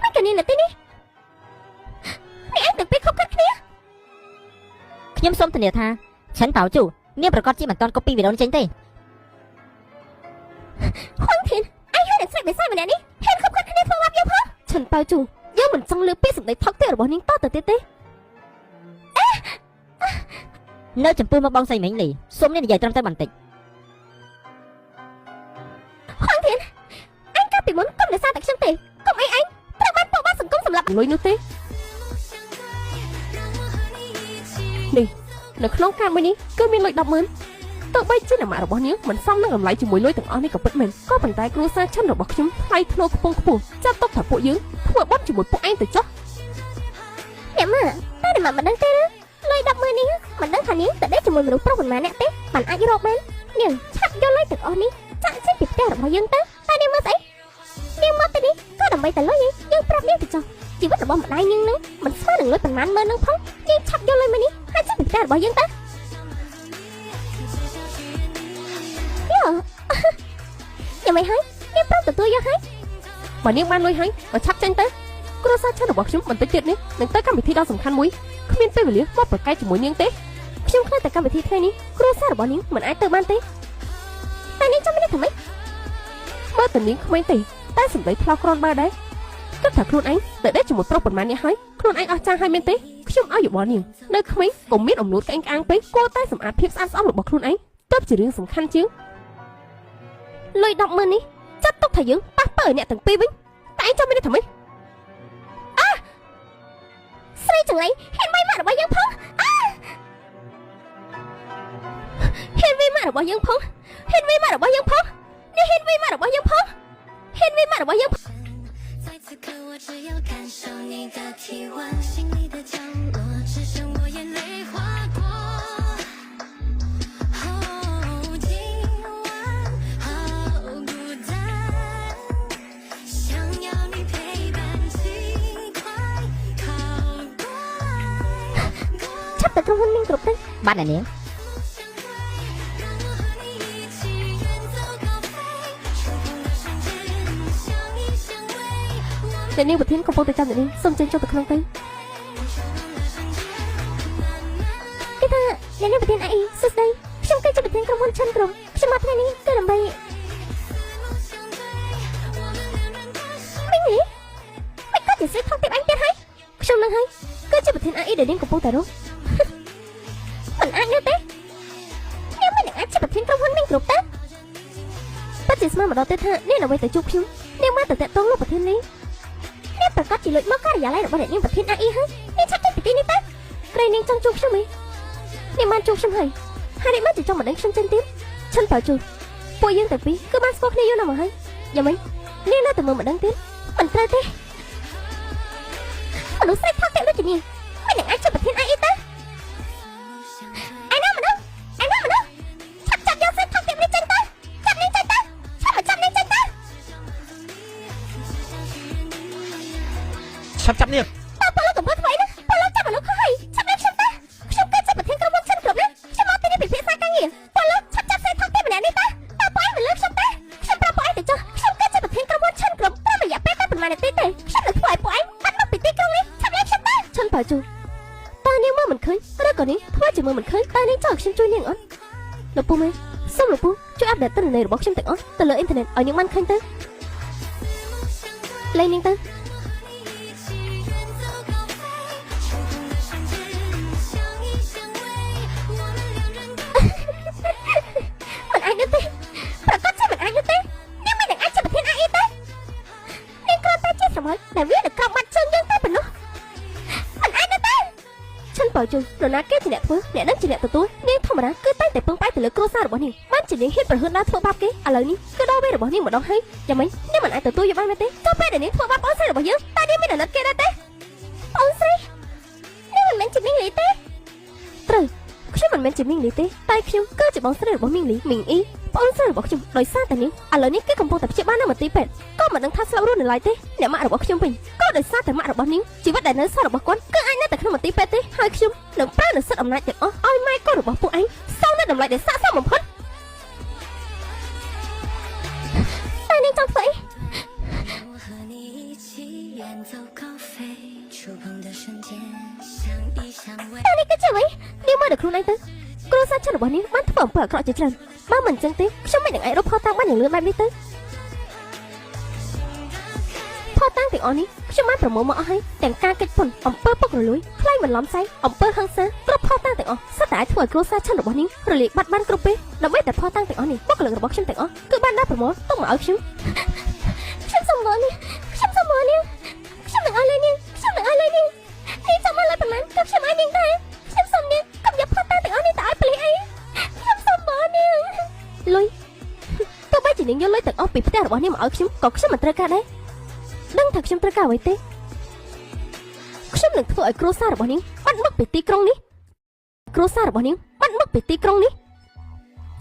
មិនក៏នេះនៅទីនេះនេះឯងទាំងពីរខົບខិតគ្នា ខ្ញុំសូមធានាថាឆិនប៉ៅជូនាងប្រកាសជាមិនទាន់ copy វីដេអូនេះចេញទេ ហួងធានឯងហើយនឹងស្រីបិសាចម្នាក់នេះហ៊ានខົບខិតគ្នាធ្វើបាបយើងផង ឆិនប៉ៅជូយើងមិនចង់លើពាក្យសម្ដីថោកទាបរបស់នាងតទៅទៀតទេ នៅចំពោះមុខបងស្រីមីងលីសូមនាងនិយាយត្រឹមតែបន្តិច ហួងធានឯងកាលពីមុនកុំដោយសារតែខ្ញុំទេកុំអីឯងត្រូវបានពួកបាសង្គមសម្លាប់ លុយនោះទេនេះនៅក្នុងកាតមួយនេះគឺមានលុយ100000ទោះបីជាអ្នកម៉ាក់របស់នាងមិនសមនឹងតម្លៃជាមួយលុយទាំងអស់នេះក៏ពិតមែនក៏ប៉ុន្តែគ្រួសារឆិនរបស់ខ្ញុំថ្លៃថ្នូរខ្ពង់ខ្ពស់ចាត់ទុកថាពួកយើងធ្វើបុណ្យជាមួយពួកឯងទៅចុះ អ្នកម៉ាតែអ្នកម៉ាមិនដឹងទេឬលុយ100000នេះមិនដឹងថានាងទៅដេកជាមួយមនុស្សប្រុសប៉ុន្មានអ្នកទេបានអាចរកបាននាងឆាប់យកលុយទាំងអស់នេះចាក់ចេញពីផ្ទះរបស់យើងទៅតែនាងមើលស្អីនាងមកទៅនេះក៏ដើម្បីតែលុយឯងយើងប្រាប់នាងទៅចុះជីវិតរបស់ម្ដាយនាងនឹងមិនស្មើនឹងលុយប៉ុន្មានម៉ឺននឹងផងយើងឆាប់យកលុយមួយនេះហើយចេញពីផ្ទះរបស់យើងទៅយោយ៉ាងម៉េចហើយនាងប្រាប់ទទួលយកហើយ បើនាងបានលុយហើយក៏ឆាប់ចេញទៅគ្រួសារឆិនរបស់ខ្ញុំបន្តិចទៀតនេះនឹងទៅកម្មវិធីដ៏សំខាន់មួយគ្មានពេលវេលាមកប្រកែកជាមួយនាងទេ ខ្ញុំខ្លាចតែកម្មវិធីថ្ងៃនេះគ្រួសាររបស់នាងមិនអាចទៅបានទេតែនាងចាំមានធ្វើម៉េច មើលតែនាងក្មេងទេតែសម្ដីថ្លោះគ្រាន់បើដែរគិតថាខ្លួនឯងទៅដេកជាមួយប្រុសប៉ុន្មាននាក់ហើយខ្លួនឯងអស់ចាស់ហើយមែនទេខ្ញុំឲ្យយោបល់នាងនៅក្មេងកុំមានអំនួតក្អេងក្អាងពេកគួរតែសម្អាតភាពស្អាតស្អំរបស់ខ្លួនឯងទើបជារឿងសំខាន់ជាង លុយ100000នេះចាត់ទុកថាយើងប៉ះពើឲ្យអ្នកទាំងពីរវិញ តែឯងចាំមានធ្វើម៉េច ស្រីចង្រៃហ៊ានវាយម៉ាក់របស់យើងផងអាហ៊ានវាយម៉ាក់របស់យើងផងហ៊ានវាយម៉ាក់របស់យើងផងនេះហ៊ានវាយម៉ាក់របស់យើងផងហ៊ានវាយម៉ាក់របស់យើង 在此刻，我只要感受你的体温，心里的角落只剩我眼泪划过。哦，今晚好孤单，想要你陪伴，尽快靠过来。 ឆាប់ទៅក្រុមហ៊ុននាងគ្រប់ទៅ បាទអ្នកនាង 相对，让我和你一起远走高飞，触碰的瞬间相依相偎。我们 អ្នកនាងប្រធានកំពុងតែចាំអ្នកនាងសូមចេញចូលទៅក្នុងទៅ 触碰的瞬间慢慢 គេថាអ្នកនាងប្រធានអីសួស្តីខ្ញុំគឺជាប្រធានក្រុមហ៊ុនឈិនក្រុមខ្ញុំមកថ្ងៃនេះគឺដើម្បី 四目相对，我们两人的心。 មីងនេះមិនក៏ជាស្រីថោកទាបអញទៀតហើយ ខ្ញុំនឹងហើយគឺជាប្រធានអីដែលនាងកំពុងតែរក មិនអាចនោះទេនាងមិននឹងអាចជាប្រធានក្រុមហ៊ុនមីងគ្រប់ទៅ ពិតជាស្មានមកដល់ទេថានាងអ្វីទៅជួបខ្ញុំនាងមកតែតាក់ទងលោកប្រធាននេះ នេះប្រកាសជាលួចមកការិយាល័យរបស់អ្នកនាងប្រធាន AI ហើយនាងឆាប់ចេញពីទីនេះទៅ ក្រែងនាងចង់ជួបខ្ញុំឯងនាងបានជួបខ្ញុំហើយហើយនេះបានជាចង់មកដឹងខ្ញុំចេញទៀតឆិនប៉ៅជូពួកយើងទាំងពីរគឺបានស្គាល់គ្នាយូរណាស់មកហើយយ៉ាងម៉េចនាងនៅតែមើលមិនដឹងទៀត មិនត្រូវទេមនុស្សស្រីថោកទាបដូចជានាងមិននឹងអាចជាប្រធាន AI ទៅឯណាមនុស្សឯណាមនុស្សឆាប់ចាប់យកស្រីថោកទាបនេះចេញទៅចាប់នាងចេញទៅឆាប់មកចាប់នាងចេញទៅ ឆាប់ចាប់នាង តើពលកំពុងធ្វើអីណាពលចាប់មនុស្សខុសហើយឆាប់លេបខ្ញុំទៅខ្ញុំគឺជាប្រធានក្រុមហ៊ុនឈិនគ្រប់ណាខ្ញុំមកទីនេះពិភាក្សាការងារពលឆាប់ចាប់ស្រីថោកទាបម្នាក់នេះទៅតើពួកឯងមិនលើកខ្ញុំទេខ្ញុំប្រាប់ពួកឯងទៅចុះខ្ញុំគឺជាប្រធានក្រុមហ៊ុនឈិនគ្រប់ត្រឹមរយៈពេលតែប៉ុន្មាននាទីទេខ្ញុំនឹងធ្វើឲ្យពួកឯងបាត់មកពីទីក្រុងនេះឆាប់លេបខ្ញុំទៅ ឆិនប៉ៅ ប៉ៅជូតើនាងមើលមិនឃើញឬក៏នាងធ្វើជាមើលមិនឃើញតើនាងចង់ឲ្យខ្ញុំជួយនាងអត់លោកពូមេសូមលោកពូជួយ update ទិន្នន័យរបស់ខ្ញុំទាំងអស់ទៅលើអ៊ីនធឺណិតឲ្យនាងបានឃើញទៅលេងនាងទៅ 一起远走高飞，触碰的瞬间相依相偎，我们两人的 មិនអាចនោះទេប្រកាសជាមិនអាចនោះទេនាងមិននឹងអាចជាប្រធាន AI ទេនាងគ្រាន់តែជាស្រមោលដែលវានៅក្រោមបាត់ជើងយើងតែប៉ុណ្ណោះមិនអាចនោះទេ ឈិនប៉ៅជូនរណាគេជាអ្នកធ្វើអ្នកនឹងជាអ្នកទទួលនាងធម្មតាគឺតែងតែពឹងផ្អែកទៅលើគ្រួសាររបស់នាងបានជានាងហ៊ានប្រហឿនដើរធ្វើបាបគេឥឡូវនេះគឺដល់ពេលរបស់នាងម្ដងហើយយ៉ាងម៉េចនាងមិនអាចទទួលយកបានមែនទេ ចុះពេលដែលនាងធ្វើបាបបងស្រីរបស់យើងតើនាងមានអាណិតគេដែរទេបងស្រីនាងមិនមែនជាមីងលីទេ ត្រូវខ្ញុំមិនមែនជាមីងលីទេតែខ្ញុំគឺជាបងស្រីរបស់មីងលីមីងអ៊ីបងស្រីរបស់ខ្ញុំដោយសារតែនាងឥឡូវនេះគឺកំពុងតែព្យាបាលនៅមន្ទីរពេទ្យក៏មិនដឹងថាស្លាប់រស់នៅឡើយទេអ្នកម៉ាក់របស់ខ្ញុំវិញក៏ដោយសារតែម៉ាក់របស់នាងជីវិតដែលនៅសល់របស់គាត់គឺអាចនៅតែក្នុងមន្ទីរពេទ្យទេហើយខ្ញុំនឹងប្រើនូវសិទ្ធិអំណាចទាំងអស់ឲ្យម៉ែកូនរបស់ពួកឯងសងនូវតម្លៃដែលស័ក្តិសមបំផុត តែនាងចង់ធ្វើអី 我和你一起远走高飞，触碰的瞬间相依相偎。 តើនេះគឺជាអ្វីនាងមើលដល់ខ្លួនឯងទៅគ្រួសារជនរបស់នាងបានធ្វើអំពើអាក្រក់ជាច្រើនបើមិនអញ្ចឹងទេខ្ញុំមិននឹងអាចរកផុសតាងបានយ៉ាងលឿនបែបនេះទេផុសតាងទាំងអស់នេះខ្ញុំបានប្រមូលមកអស់ហើយទាំងការកិច្ចពន្ធអំពើពុករលួយខ្លែងបន្លំសែងអំពើហិង្សាគ្រប់ផុសតាងទាំងអស់សុទ្ធតែអាចធ្វើឲ្យគ្រួសារជនរបស់នាងរលាកបាត់បានគ្រប់ពេលដើម្បីតែផុសតាងទាំងអស់នេះបុគ្គលិករបស់ខ្ញុំទាំងអស់គឺបានដាក់ប្រមូលទុកមកឲ្យខ្ញុំ ខ្ញុំសុំវល់នេះខ្ញុំសុំវល់នាងខ្ញុំនឹងឲ្យលុយនាងខ្ញុំនឹងឲ្យលុយនាងនាងចង់មកលុយប៉ុន្មានក៏ខ្ញុំឲ្យនាងដែរខ្ញុំសុំនាងកុំយកផុសតាងទាំងអស់នេះទៅឲ្យប៉ូលីសអីខ្ញុំសុំវល់នាង លុយទោះបីជានាងយកលុយទាំងអស់ពីផ្ទះរបស់នាងមកឲ្យខ្ញុំក៏ខ្ញុំមិនត្រូវការដែរដឹងថាខ្ញុំត្រូវការអ្វីទេខ្ញុំនឹងធ្វើឲ្យគ្រួសាររបស់នាងបាត់មុខពីទីក្រុងនេះគ្រួសាររបស់នាងបាត់មុខពីទីក្រុងនេះ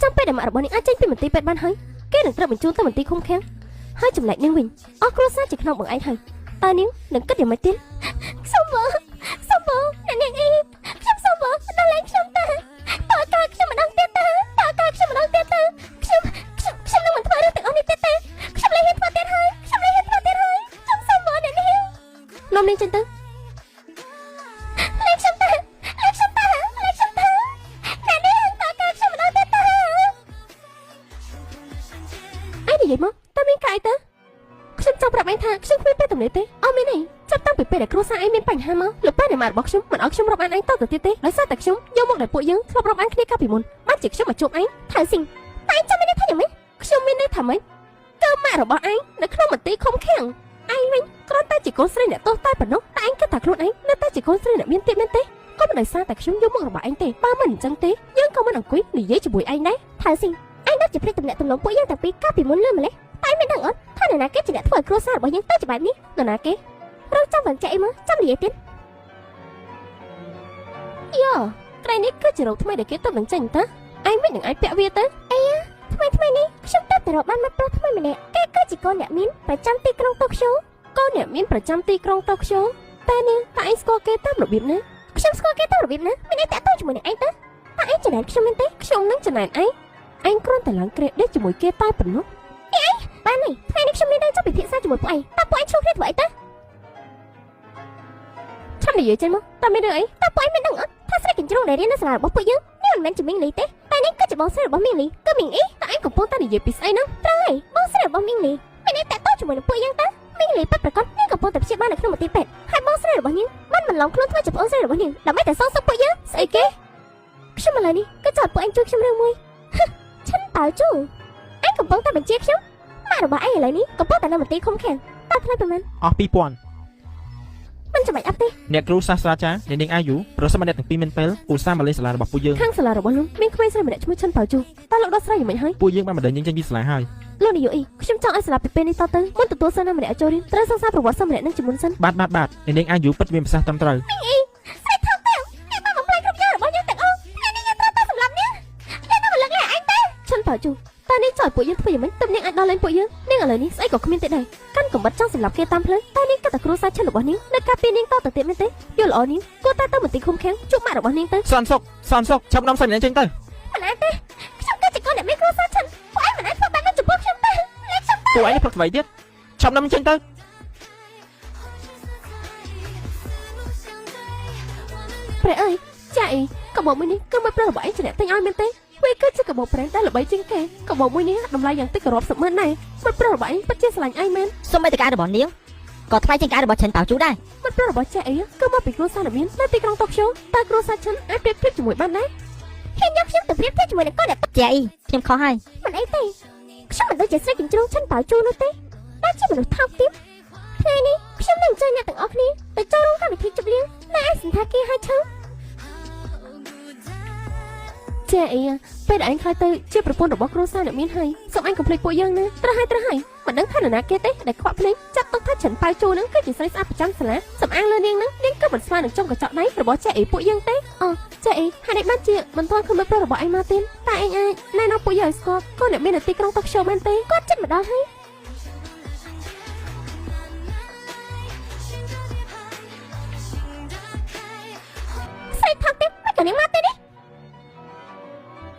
ចាំពេលដែលម៉ាក់របស់នាងអាចចេញពីមន្ទីរពេទ្យបានហើយគេនឹងត្រូវបញ្ជូនទៅមន្ទីរឃុំឃាំងហើយចំណែកនាងវិញអស់គ្រួសារជាខ្នងបង្អែកហើយតើនាងនឹងគិតយ៉ាងម៉េចទៀត សុំវល់សុំវល់អ្នកនាងអីខ្ញុំសុំវល់ដល់លែងខ្ញុំតើតើការខ្ញុំម្ដងទៀតតើតើការខ្ញុំម្ដងទៀតតើខ្ញុំខ្ញុំខ្ញុំនឹងមិនធ្វើរឿងទាំងអស់នេះទៀតទេខ្ញុំលែងហ៊ានធ្វើទៀតហើយខ្ញុំលែងហ៊ានធ្វើទៀតហើយខ្ញុំសុំវល់អ្នកនាង នាំនាងចេញទៅ លែងខ្ញុំតើលែងខ្ញុំតើលែងខ្ញុំតើអ្នកនាងតើការខ្ញុំម្ដងទៀតតើ ឯងនិយាយមកតើមានកាយទៅខ្ញុំចង់ប្រាប់ឯងថាខ្ញុំគ្មានពេលទំនេរទេអត់មានទេចាប់តាំងពីពេលដែលគ្រួសារឯងមានបញ្ហាមកលោកប៉ាអ្នកម៉ាក់របស់ខ្ញុំមិនឲ្យខ្ញុំរាប់អានឯងតទៅទៀតទេដោយសារតែខ្ញុំយកមកដែលពួកយើងធ្លាប់រាប់អានគ្នាកាលពីមុនបានជាខ្ញុំមកជួបឯង ថៅស៊ីងតែឯងចាំមានន័យថាយ៉ាងម៉េច ខ្ញុំមានន័យថាម៉េចគឺម៉ាក់របស់ឯងនៅក្នុងមន្ទីរឃុំឃាំងឯងវិញគ្រាន់តែជាកូនស្រីអ្នកទោសតែប៉ុណ្ណោះតែឯងគិតថាខ្លួនឯងនៅតែជាកូនស្រីអ្នកមានទៀតមែនទេក៏មិនដោយសារតែខ្ញុំយកមករបស់ឯងទេបើមិនអញ្ចឹងទេយើងក៏មិនអង្គុយនិយាយជាមួយឯងដែរ ថៅស៊ីងឯងដូចជាភ្លេចទំនាក់ទំនងពួកយើងតាំងពីកាលពីមុនលឿនម្លេះតែឯងមិនដឹងអត់ថានរណាគេជាអ្នកធ្វើឲ្យគ្រួសាររបស់យើងទៅជាបែបនេះ នរណាគេ រងចាំវ៉ាន់ចែកអីមើលចាំនិយាយទៀត យោក្រៃនេះគឺជារោគថ្មីដែលគេទៅនឹងចេញតាឯងមិននឹងអាចពាក់វាទៅ ថ្មីថ្មីនេះខ្ញុំទៅតែរកបានមិត្តប្រុសថ្មីម្នាក់គេគឺជាកូនអ្នកមានប្រចាំទីក្រុងតូក្យូ កូនអ្នកមានប្រចាំទីក្រុងតូក្យូតែនាងតើឯងស្គាល់គេតាមរបៀបណា ខ្ញុំស្គាល់គេតាមរបៀបណាមានអីតាក់ទងជាមួយនឹងឯងទៅតើឯងចំណែនខ្ញុំមែនទេ ខ្ញុំនឹងចំណែនឯងឯងគ្រាន់តែឡើងក្រេដេកជាមួយគេតែប៉ុណ្ណោះ បានហើយថ្ងៃនេះខ្ញុំមានរឿងចង់ពិភាក្សាជាមួយពួកឯងតើពួកឯងឆ្លោះគ្នាធ្វើអីទៅ ឆាប់និយាយចេញមកតើមានរឿងអី តើពួកឯងមិនដឹងអត់ថាស្រីកញ្ជ្រោងដែលរៀននៅសាលារបស់ពួកយើងនេះមិនមែនជាមីងលីទេតែនេះគឺជាបងស្រីរបស់មីងលីគឺមីងអ៊ី តើឯងកំពុងតែនិយាយពីស្អីហ្នឹង ត្រូវហើយបងស្រីរបស់មីងលីមានអីតាក់ទងជាមួយនឹងពួកយើងទៅមីងលីពិតប្រាកដនាងកំពុងតែព្យាបាលនៅក្នុងមន្ទីរពេទ្យហើយបងស្រីរបស់នាងបានបន្លំខ្លួនធ្វើជាប្អូនស្រីរបស់នាងដើម្បីតែសងសឹកពួកយើង ស្អីគេ ខ្ញុំឥឡូវនេះក៏ចោទពួកឯងជួយខ្ញុំរឿងមួយហឹឈិនតើជូឯងកំពុងតែបញ្ជាខ្ញុំម៉ាក់របស់ឯងឥឡូវនេះកំពុងតែនៅមន្ទីរឃុំឃាំងតើថ្លៃប្រហែល អស់2000 មិនចាំបាច់អត់ទេ អ្នកគ្រូសាស្ត្រាចារ្យអ្នកនាងអាយុប្រសិនបើអ្នកទាំងពីរមានពេលឧស្សាហ៍មកលេងសាលារបស់ពួកយើង ខាងសាលារបស់លោកមានក្មេងស្រីម្នាក់ឈ្មោះឈិនប៉ៅជូតើលោកដោះស្រាយយ៉ាងម៉េចហើយ ពួកយើងបានបណ្ដេញយើងចេញពីសាលាហើយ លោកនាយកអ៊ីខ្ញុំចង់ឲ្យសាលាពីពេលនេះតទៅមុនទទួលសិស្សណាម្នាក់ឲ្យចូលរៀនត្រូវសិក្សាប្រវត្តិសិស្សម្នាក់នឹងជាមុនសិន បាទបាទបាទអ្នកនាងអាយុពិតជាមានប្រសាសន៍ត្រឹមត្រូវ ស្រីថោកទាំងអ្នកបានបំផ្លាញគ្រប់យ៉ាងរបស់យើងទាំងអស់ថ្ងៃនេះយើងត្រូវតែសម្លាប់នាងយើងនឹងមិនលើកលែងឯងទេ ឈិនប៉ៅជូតើនេះចោទពួកយើងធ្វើយ៉ាងម៉េចទើបនាងអាចដោះលែងពួកយើងនាងឥឡូវនេះស្អីក៏គ្មានទេដែរកាន់កំបិតចង់សម្លាប់គេតាមផ្លូវតើនាងគិតតែគ្រួសារឈិនរបស់នាងនៅការពារនាងតទៅទៀតមែនទេយល់ល្អនាងគួរតែទៅមន្ទីរឃុំឃាំងជួបម៉ាក់របស់នាងទៅ សន្តិសុខសន្តិសុខឆាប់នាំសាច់ម្នាក់ចេញទៅ មិនអាចទេខ្ញុំគឺជាកូនអ្នកមានគ្រួសារឈិនពួកឯងមិនអាចធ្វើបែបនេះចំពោះខ្ញុំទេលែងខ្ញុំ ពួកឯងផឹកស្វ័យទៀតឆាប់នាំចេញទៅ 相对， ព្រះអើយចាអីកាបូបមួយនេះគឺមួយប្រុសរបស់ឯងជាអ្នកទិញឲ្យមែនទេវាគឺជាកាបូបប្រេនដែលល្បីជាងគេកាបូបមួយនេះតម្លៃយ៉ាងតិចក៏រាប់សិបម៉ឺនដែរមិត្តប្រុសរបស់ឯងពិតជាស្រឡាញ់ឯងមែន សូម្បីតែកាយរបស់នាងក៏ថ្លៃជាងកាយរបស់ឈិនប៉ៅជូដែរ មិត្តប្រុសរបស់ចាអីគឺមកពីគ្រួសារដ៏មាននៅទីក្រុងតូក្យូតើគ្រួសារឈិនអាចប្រៀបធៀបជាមួយបានដែរ ហ៊ានយកខ្ញុំទៅប្រៀបធៀបជាមួយនឹងកូនអ្នក ជាអីខ្ញុំខុសហើយ មិនអីទេខ្ញុំមិនដូចជាស្រីកញ្ជ្រោងឆិនប៉ៅជូនោះទេតែជាមនុស្សថោកទាបថ្ងៃនេះខ្ញុំនឹងអញ្ជើញអ្នកទាំងអស់គ្នាទៅចូលរួមកម្មវិធីជប់លៀងនៅឯសន្តាគារហើយឈើ ចាអីពេលដែលឯងខ្លាចទៅជាប្រពន្ធរបស់គ្រួសារអ្នកមានហើយសូមឯងកុំភ្លេចពួកយើងណាត្រូវហើយត្រូវហើយមិនដឹងថានរណាគេទេដែលខ្វាក់ភ្លេងចាត់ទុកថាฉิនប៉ៅជូនឹងគឺជាស្រីស្អាតប្រចាំសាលាសំអាងលើនាងនឹងនាងក៏មិនស្មើនឹងចុងកញ្ចក់ដៃរបស់ចាអីពួកយើងទេអូចាអីហេតុអីបានជាមិនទាន់ឃើញមិត្តប្រុសរបស់ឯងមកទេតែឯងអាចណែនាំពួកយើងឲ្យស្គាល់កូនអ្នកមាននៅទីក្រុងតូក្យូមែនទេ គាត់ចិត្តមកដល់ហើយស្រីថោកទាបមិនក៏នាងមកទេនេះ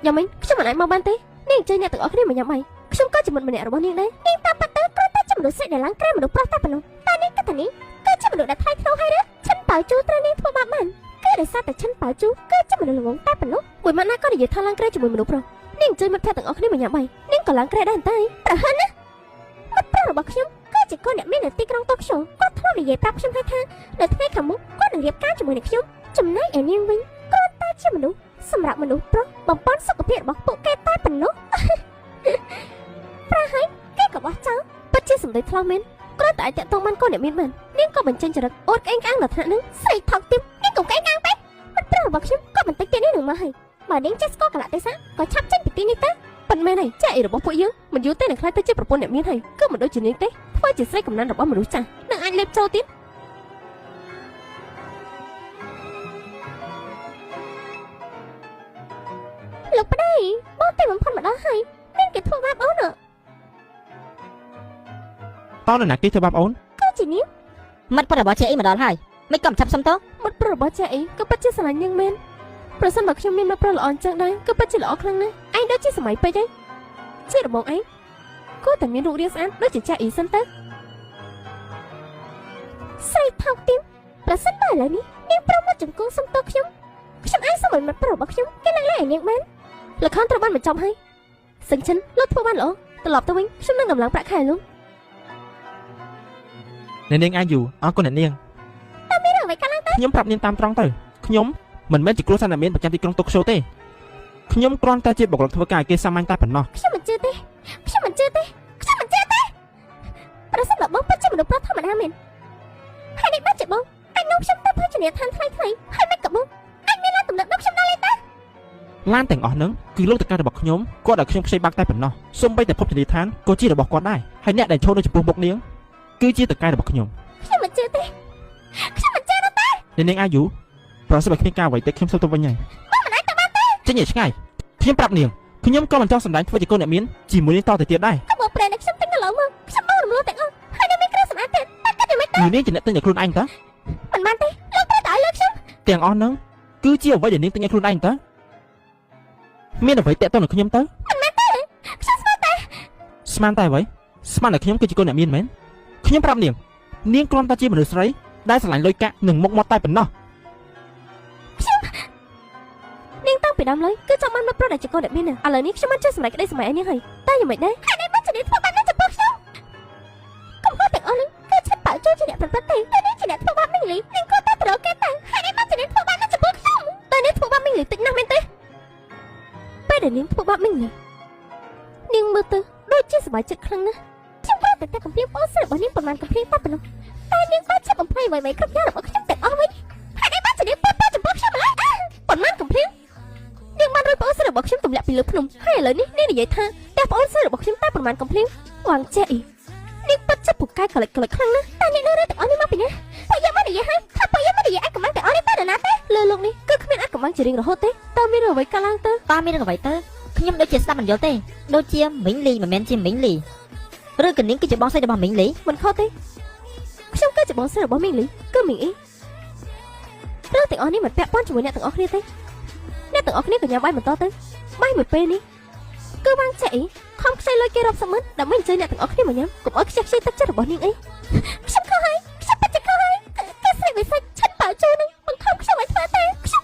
យ៉ាងម៉េចខ្ញុំមិនអាចមកបានទេនាងអញ្ជើញអ្នកទាំងអស់គ្នាមកញ៉ាំបាយខ្ញុំក៏ជាមិត្តម្នាក់របស់នាងដែរ នាងតាមប៉ាត់ទៅគ្រាន់តែជាមនុស្សស្រីដែលឡើងក្រែមនុស្សប្រុសតែប៉ុណ្ណោះតែនាងគិតថានាងគឺជាមនុស្សដែលថ្លៃថ្នូរហើយឬឆិនប៉ៅជូត្រូវនាងធ្វើបាបបានគឺដោយសារតែឆិនប៉ៅជូគឺជាមនុស្សល្ងងតែប៉ុណ្ណោះ មួយម៉ាត់ណាក៏និយាយថាឡើងក្រែជាមួយមនុស្សប្រុសនាងអញ្ជើញមិត្តភក្តិទាំងអស់គ្នាមកញ៉ាំបាយនាងក៏ឡើងក្រែដែរតែ ប្រហែលណាមិត្តប្រុសរបស់ខ្ញុំគឺជាកូនអ្នកមាននៅទីក្រុងតូក្យូគាត់ធ្លាប់និយាយប្រាប់ខ្ញុំហើយថានៅថ្ងៃខាងមុខគាត់នឹងរៀបការជាមួយនឹងខ្ញុំចំណែកឯនាងវិញគ្រាន់តែជាមនុស្សសម្រាប់មនុស្សប្រុសបំពន់សុខភាពរបស់ពួកគេតែប៉ុណ្ណោះ ប្រហែលគេក៏បោះចោល ពិតជាសម្ដីថ្លោះមែនគ្រាន់តែអាចតាក់ទងបានកូនអ្នកមានបាននាងក៏បញ្ចេញចរិតអូតក្អេងក្អាងដល់ថ្នាក់នឹង ស្រីថោកទាបនាងកុំក្អេងក្អាងពេកមិត្តប្រុសរបស់ខ្ញុំក៏បន្តិចទៀតនេះនឹងមកហើយបើនាងចេះស្គាល់កលៈទេសៈក៏ឆាប់ចេញពីទីនេះទៅ ប៉ុន្មានហើយចាអីរបស់ពួកយើងមិនយូរទេនឹងខ្លាចទៅជាប្រពន្ធអ្នកមានហើយគឺមិនដូចជានាងទេធ្វើជាស្រីកំណាន់របស់មនុស្សចាស់នឹងអាចលេបចូលទៀត លោកប្តីបងតែបំផុតមកដល់ហើយមានគេធ្វើបាបអូនអ តើនរណាគេធ្វើបាបអូន គឺជានាង មិត្តប្រុសរបស់ជាអីមកដល់ហើយមិនក៏មិនឆាប់សុំទៅ មិត្តប្រុសរបស់ចាអីក៏ពិតជាស្រឡាញ់នាងមែនប្រសិនបើខ្ញុំមានមិត្តប្រុសល្អអញ្ចឹងដែរក៏ពិតជាល្អខ្លាំងណាស់ឯងដូចជាសម័យពេកហើយជាដំបងឯងគួរតែមានរូបរាងស្អាតដូចជាចាអីសិនទៅ ស្រីថោកទាបប្រសិនបើឥឡូវនេះនាងប្រុសមកចង្គង់សុំទោសខ្ញុំខ្ញុំអាចសុំឲ្យមិត្តប្រុសរបស់ខ្ញុំគេលើកលែងឲ្យនាងបាន ល្ខោនត្រូវបានបញ្ចប់ហើយសឹងឈិនលោកធ្វើបានល្អត្រឡប់ទៅវិញខ្ញុំនឹងដំឡើងប្រាក់ខែលោក អ្នកនាងអាយូអរគុណអ្នកនាង មានរឿងអ្វីកើតឡើង ខ្ញុំប្រាប់នាងតាមត្រង់ទៅខ្ញុំមិនមែនជាគ្រួសារអ្នកមានប្រចាំទីក្រុងតូក្យូទេខ្ញុំគ្រាន់តែជាបុគ្គលិកធ្វើការឲ្យគេសាមញ្ញតែប៉ុណ្ណោះ ខ្ញុំមិនជឿទេខ្ញុំមិនជឿទេខ្ញុំមិនជឿទេប្រសិនបើបងពិតជាមនុស្សប្រុសធម្មតាមែនហើយនេះបានជាបងអាចនាំខ្ញុំទៅភោជនីយដ្ឋានថ្លៃថ្លៃហើយមិនក៏បងអាចមានឡានទំនើបនាំខ្ញុំដល់លេទេ ឡានទាំងអស់ហ្នឹងគឺលោកតការបស់ខ្ញុំគាត់ឲ្យខ្ញុំខ្ចីបាក់តែប៉ុណ្ណោះសូម្បីតែភពជនីយដ្ឋានក៏ជារបស់គាត់ដែរហើយអ្នកដែលឈរនៅចំពោះមុខនាងគឺជាតកែរបស់ខ្ញុំ ខ្ញុំមិនជឿទេខ្ញុំមិនជឿនោះទេ អ្នកនាងអាយូប្រសិនបើគ្មានការអ្វីទេខ្ញុំសូមទៅវិញហើយ បងមិនអាចទៅបានទេ ចេញឲ្យឆ្ងាយខ្ញុំប្រាប់នាងខ្ញុំក៏មិនចង់សម្ដែងធ្វើជាកូនអ្នកមានជាមួយនាងតទៅទៀតដែរ ក៏បងប្រែដែលខ្ញុំទិញកន្លងមកខ្ញុំមករំលោះទាំងអស់ហើយនៅមានគ្រឿងសម្អាតទៀតតែគិតយ៉ាងម៉េច គឺនាងជាអ្នកទិញឲ្យខ្លួនឯងតើ មិនបានទេលោកត្រូវតែឲ្យលើខ្ញុំ ទាំងអស់ហ្នឹងគឺជាអ្វីដែលនាងទិញឲ្យខ្លួនឯងតើមានអ្វីតាក់ទងនឹងខ្ញុំទៅ មិនមែនទេខ្ញុំស្មានតែ ស្មានតែអ្វីស្មានតែខ្ញុំគឺជាកូនអ្នកមានមែនខ្ញុំប្រាប់នាងនាងគ្រាន់តែជាមនុស្សស្រីដែលស្រឡាញ់លុយកាក់និងមុខមាត់តែប៉ុណ្ណោះ នាងតាំងពីដើមឡើយគឺចង់បានមិត្តប្រុសដែលជាកូនអ្នកមានណាឥឡូវនេះខ្ញុំបានជួយសម្រេចក្តីសម័យឲ្យនាងហើយតែយ៉ាងម៉េចដែរ ហេតុអីបានជានាងធ្វើបែបនេះចំពោះខ្ញុំកំហុសទាំងអស់នេះគឺឆាប់បើចូលជាអ្នកប្រព្រឹត្តទេតែនាងជាអ្នកធ្វើបាបមីងលីនាងគួរតែត្រូវគេទៅហេតុអីបានជានាងធ្វើបែបនេះចំពោះខ្ញុំ តែនាងធ្វើបាបមីងលីតិចណាស់មែនទេពេលដែលនាងធ្វើបាបមីងលីនាងមើលទៅដូចជាសប្បាយចិត្តខ្លាំងណាស់ ខ្ញុំគ្រាន់តែតែកំភ្លៀងបងស្រីរបស់នាងប្រហែលកំភ្លៀងតែប៉ុណ្ណោះតែនាងបានជាបំផ្លាញអ្វីៗគ្រប់យ៉ាងរបស់ខ្ញុំទាំងអស់វិញហេតុអីបានជានាងពោលចំពោះខ្ញុំម្ល៉េះ ប៉ុន្មានកំភ្លៀងនាងបានរួចប្អូនស្រីរបស់ខ្ញុំទម្លាក់ពីលើភ្នំហើយឥឡូវនេះនាងនិយាយថាតែប្អូនស្រីរបស់ខ្ញុំតែប៉ុន្មានកំភ្លៀងវងចេះអីនាងពិតជាពូកែកលិចកលិចខ្លាំងណាស់ តែនាងនៅរឿងទាំងអស់នេះមកពីណាពួកយើងមិននិយាយហើយថាពួកយើងមិននិយាយអាចកំបាំងទាំងអស់នេះទៅនរណាទេ លើលោកនេះគឺគ្មានអាចកំបាំងជារៀងរហូតទេតើមានរឿងអ្វីកើតឡើងទៅ តើមានរឿងអ្វីទៅខ្ញុំដូចជាស្ដាប់មិនយល់ទេដូចជាមីងលីមិនមែនជាមីងលីឬក៏នាងគឺជាបងស្រីរបស់មីងលី មិនខុសទេខ្ញុំគឺជាបងស្រីរបស់មីងលីគឺមីងអ៊ីរឿងទាំងអស់នេះមិនពាក់ព័ន្ធជាមួយអ្នកទាំងអស់គ្នាទេអ្នកទាំងអស់គ្នាក៏ញ៉ាំបាយបន្តទៅបាយមួយពេលនេះគឺវាងចេះអីខំខ្ចីលុយគេរាប់សិបម៉ឺនដើម្បីអញ្ជើញអ្នកទាំងអស់គ្នាមកញ៉ាំកុំឲ្យខ្ជះខ្ជាយទឹកចិត្តរបស់នាងអី ខ្ញុំខុសហើយខ្ញុំពិតជាខុសហើយគេស្រីវិសាច់ឆិនបើចូលនឹងបង្ខំខ្ញុំឲ្យធ្វើទេខ្ញុំ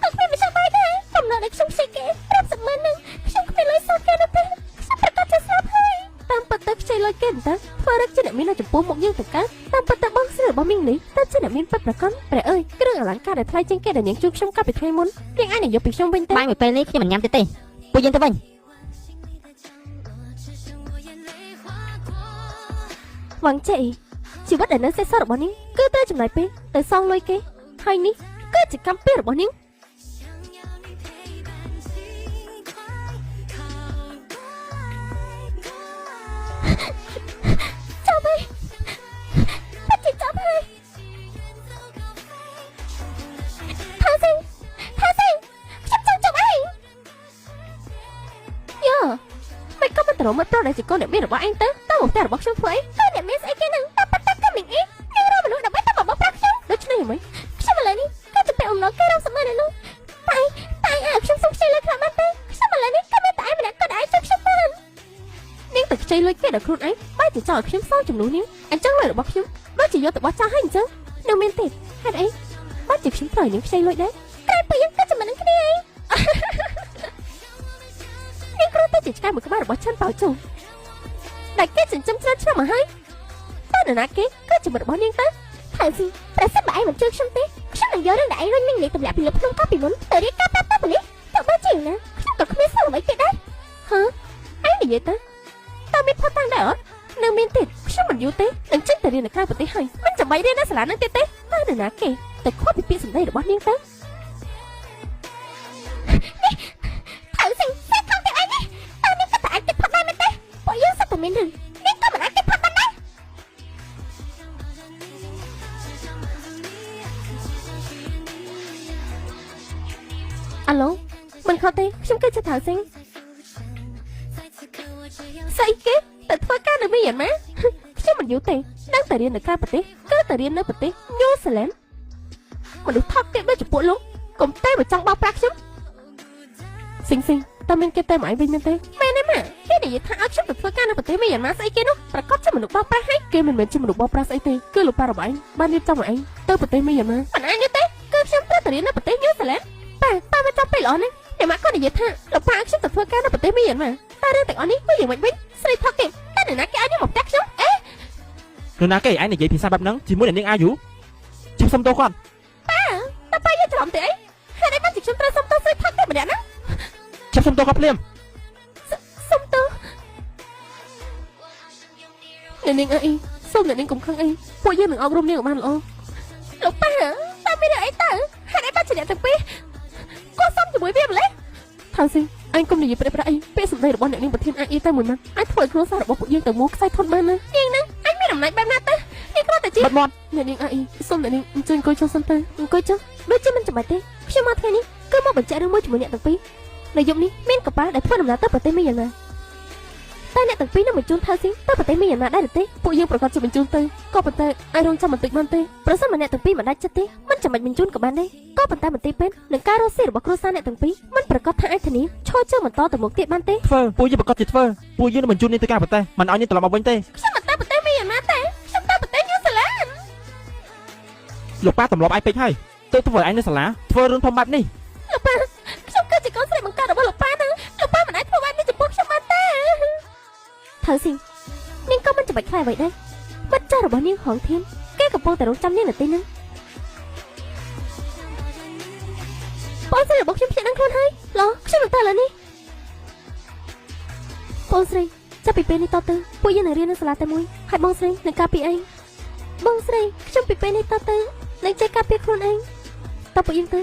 ប្រាស់ធ្វើរឹកជាអ្នកមាននៅចំពោះមុខយើងទៅកើតតាមពិតទៅបងស្រីរបស់មីងនេះតើជាអ្នកមានពិតប្រាកដព្រះអើយគ្រឿងអលង្ការដែលថ្លៃជាងគេដែលនាងជួបខ្ញុំកាលពីថ្ងៃមុននាងអាចនឹងយកពីខ្ញុំវិញទេ បាយមួយពេលនេះខ្ញុំមិនញ៉ាំទៀតទេពួកយើងទៅវិញ 只剩我眼泪划过。 វងចេជីវិតដែលនៅសេសសល់របស់នាងគឺត្រូវចំណាយពេលទៅសងលុយគេហើយនេះគឺជាកម្មពៀរបស់នាង 想要你陪伴，请快靠过来，过来。 ចាប់ហើយពិតជាចាប់ហើយថាសិងថាសិងខ្ញុំចង់ចាប់ឯង យើមិនក៏មិនត្រមមិត្តប្រុសដែលជាកូនអ្នកមានរបស់ឯងទៅទៅមកផ្ទះរបស់ខ្ញុំធ្វើអី កូនអ្នកមានស្អីគេនឹងតែប៉តាក៏មីងអីនាងរកមនុស្សដើម្បីទៅមកបោកប្រាស់ខ្ញុំ ដូច្នេះហ្មង ខ្ញុំឥឡូវនេះក៏จะពាក់អំណរគេរកសម្បាននៅនោះតែតែឯងខ្ញុំសុំខ្ចីលុយខ្លះបានទេខ្ញុំឥឡូវនេះក៏មានតែឯងម្នាក់ក៏ដែលជួយខ្ញុំបាន នាងទៅខ្ចីលុយគេដល់ខ្លួនឯងបែរជាចង់ឲ្យខ្ញុំសងចំនួននាងអញ្ចឹងលុយរបស់ខ្ញុំដូចជាយកទៅបោះចោលហើយអញ្ចឹងនៅមានទេហេតុអីបែរជាខ្ញុំត្រូវឲ្យនាងខ្ចីលុយដែរ ក្រែពួកយើងក៏จะមិននឹងគ្នាឯង នាងគ្រាន់តែជាឆ្កែមួយក្បាលរបស់ឆាន់ប៉ៅជុងដែលគេចិញ្ចឹមច្រើនឆ្នាំមកហើយតើនរណាគេគឺជាមិត្តរបស់នាងទៅ ថៅស៊ីប្រសិនបើឯងមិនជួយខ្ញុំទេខ្ញុំនឹងយករឿងដែលឯងរុញមីងនេះទម្លាក់ពីលើភ្នំកាលពីមុនទៅរៀបការប្រាប់ទៅប៉ូលីសទោះបីជាយ៉ាងណាខ្ញុំក៏គ្មានសល់អ្វីទៀតដែរ ហឺឯងនិយាយទៅតើមានផុសតាំងដែរអត់នៅមានទេខ្ញុំមិនយូរទេនឹងចេញទៅរៀននៅក្រៅប្រទេសហើយមិនចាំបាច់រៀននៅសាលានឹងទៀតទេតើនរណាគេទៅខ្វល់ពីពាក្យសម្ដីរបស់នាងទៅ ថៅស៊ីសេះថងទាំងឯងនេះតើនេះក៏តែអាចគេចផុតដែរមែនទេពួកយើងសុទ្ធតែមានរឿងនេះក៏មិនអាចគេចផុតបានដែរ អាឡូមិនខុសទេខ្ញុំគឺជាថៅស៊ីង 在此刻我只要 ស្អីគេទៅធ្វើការនៅមីយ៉ាន់ម៉ាខ្ញុំមិនយូរទេនឹងទៅរៀននៅក្រៅប្រទេសគឺទៅរៀននៅប្រទេសញូហ្សេឡង់មនុស្សថោកទាបដូចជាពួកលោកកុំតែមកចង់បោកប្រាស់ខ្ញុំស៊ីងស៊ីងតើមានគេតែមកឯងវិញមែនទេមែនទេម៉ាគេនិយាយថាឲ្យខ្ញុំទៅធ្វើការនៅប្រទេសមីយ៉ាន់ម៉ាស្អីគេនោះប្រកាសជាមនុស្សបោកប្រាស់ហើយគេមិនមែនជាមនុស្សបោកប្រាស់ស្អីទេគឺលោកប៉ារបស់ឯងបានរៀបចំឲ្យឯងទៅប្រទេសមីយ៉ាន់ម៉ាមិនអាចទេគឺខ្ញុំត្រូវទៅរៀននៅប្រទេសញូហ្សេឡង់ប៉ាប៉ាមកចាប់ពេលល្អណាស់អ្នកម៉ាក់ក៏និយាយថាលោកប៉ាឲ្យខ្ញុំទៅធ្វើការនៅប្រទេសមីយ៉ាន់ម៉ាតើរឿងទាំងអស់នេះវាយ៉ាងម៉េចវិញស្រីថោកទាបតើនរណាគេឲ្យខ្ញុំមកផ្ទះខ្ញុំអេ នរណាគេឯងនិយាយភាសាបែបហ្នឹងជាមួយអ្នកនាងអាយុជិះសុំទោសគាត់ តើប៉ាយកច្រឡំទេអីហេតុអីបានជាខ្ញុំត្រូវសុំទោសស្រីថោកទាបម្នាក់ហ្នឹង ជិះសុំទោសគាត់ភ្លាម សុំទោសអ្នកនាងអីសូមអ្នកនាងកុំខឹងអីពួកយើងនឹងអប់រំនាងឲ្យបានល្អ លោកប៉ាតើមានរឿងអីទៅហេតុអីបានជាអ្នកទាំងពីរគួរសមជាមួយវាម្លេះ ថៅស៊ីអញកុំនិយាយប្រេះប្រាក់អីពាក្យសម្ដីរបស់អ្នកនាងប្រធានអាចអីតែមួយម៉ាត់អាចធ្វើឲ្យគ្រួសាររបស់ពួកយើងទៅមួខ្សែធនបានណា នាងនឹងអញមានអំណាចបែបណាទៅនាងគ្រាន់តែជា បិទមាត់ អ្នកនាងអីសូមអ្នកនាងអញ្ជើញអង្គុយចុះសិនទៅ អង្គុយចុះដូចជាមិនចាំបាច់ទេខ្ញុំមកថ្ងៃនេះគឺមកបញ្ជាក់រឿងមួយជាមួយអ្នកទាំងពីរនៅយប់នេះមានកប៉ាល់ដែលធ្វើដំណើរទៅប្រទេសមីយ៉ាន់ម៉ាតែអ្នកទាំងពីរនឹងបញ្ជូនថៅស៊ីងទៅប្រទេសមីយ៉ាន់ម៉ាដែរឬទេ ពួកយើងប្រកាសជាបញ្ជូនទៅក៏ប៉ុន្តែអាចរងចាំបន្តិចបានទេ ប្រសិនបើអ្នកទាំងពីរមិនដាច់ចិត្តទេមិនចាំបាច់បញ្ជូនក៏បានដែរក៏ប៉ុន្តែមន្ទីរពេទ្យនិងការរកស៊ីរបស់គ្រួសារអ្នកទាំងពីរមិនប្រកាសថាអាចធានាឈរជើងបន្តទៅមុខទៀតបានទេ ធ្វើពួកយើងប្រកាសជាធ្វើពួកយើងនឹងបញ្ជូននាងទៅក្រៅប្រទេសមិនឲ្យនាងត្រឡប់មកវិញទេ ខ្ញុំមិនទៅប្រទេសមីយ៉ាន់ម៉ាទេខ្ញុំទៅប្រទេសញូហ្សេឡង់ លោកប៉ាទម្លាប់ឯងពេកហើយទៅធ្វើឲ្យឯងនៅសាលាធ្វើរឿងធំបែបនេះ លោកប៉ាខ្ញុំគឺជាកូនស្រីបង្កើតរបស់លោកប៉ាណាលោកប៉ាមិនអាចធ្វើបែបនេះចំពោះខ្ញុំបានទេ ថៅស៊ីងនាងក៏មិនចាំបាច់ខ្លាចអ្វីដែរមិត្តចាស់របស់នាងហងធានគេកំពុងតែរងចាំនាងនៅទីហ្នឹង បងស្រីរបស់ខ្ញុំភ្ញាក់នឹងខ្លួនហើយឡោះខ្ញុំនឹងទៅឥឡូវនេះ បងស្រីចាប់ពីពេលនេះតទៅពួកយើងនឹងរៀននៅសាលាតែមួយហើយបងស្រីនឹងការពារឯងបងស្រីខ្ញុំពីពេលនេះតទៅនឹងចេះការពារខ្លួនឯងតើពួកយើងទៅ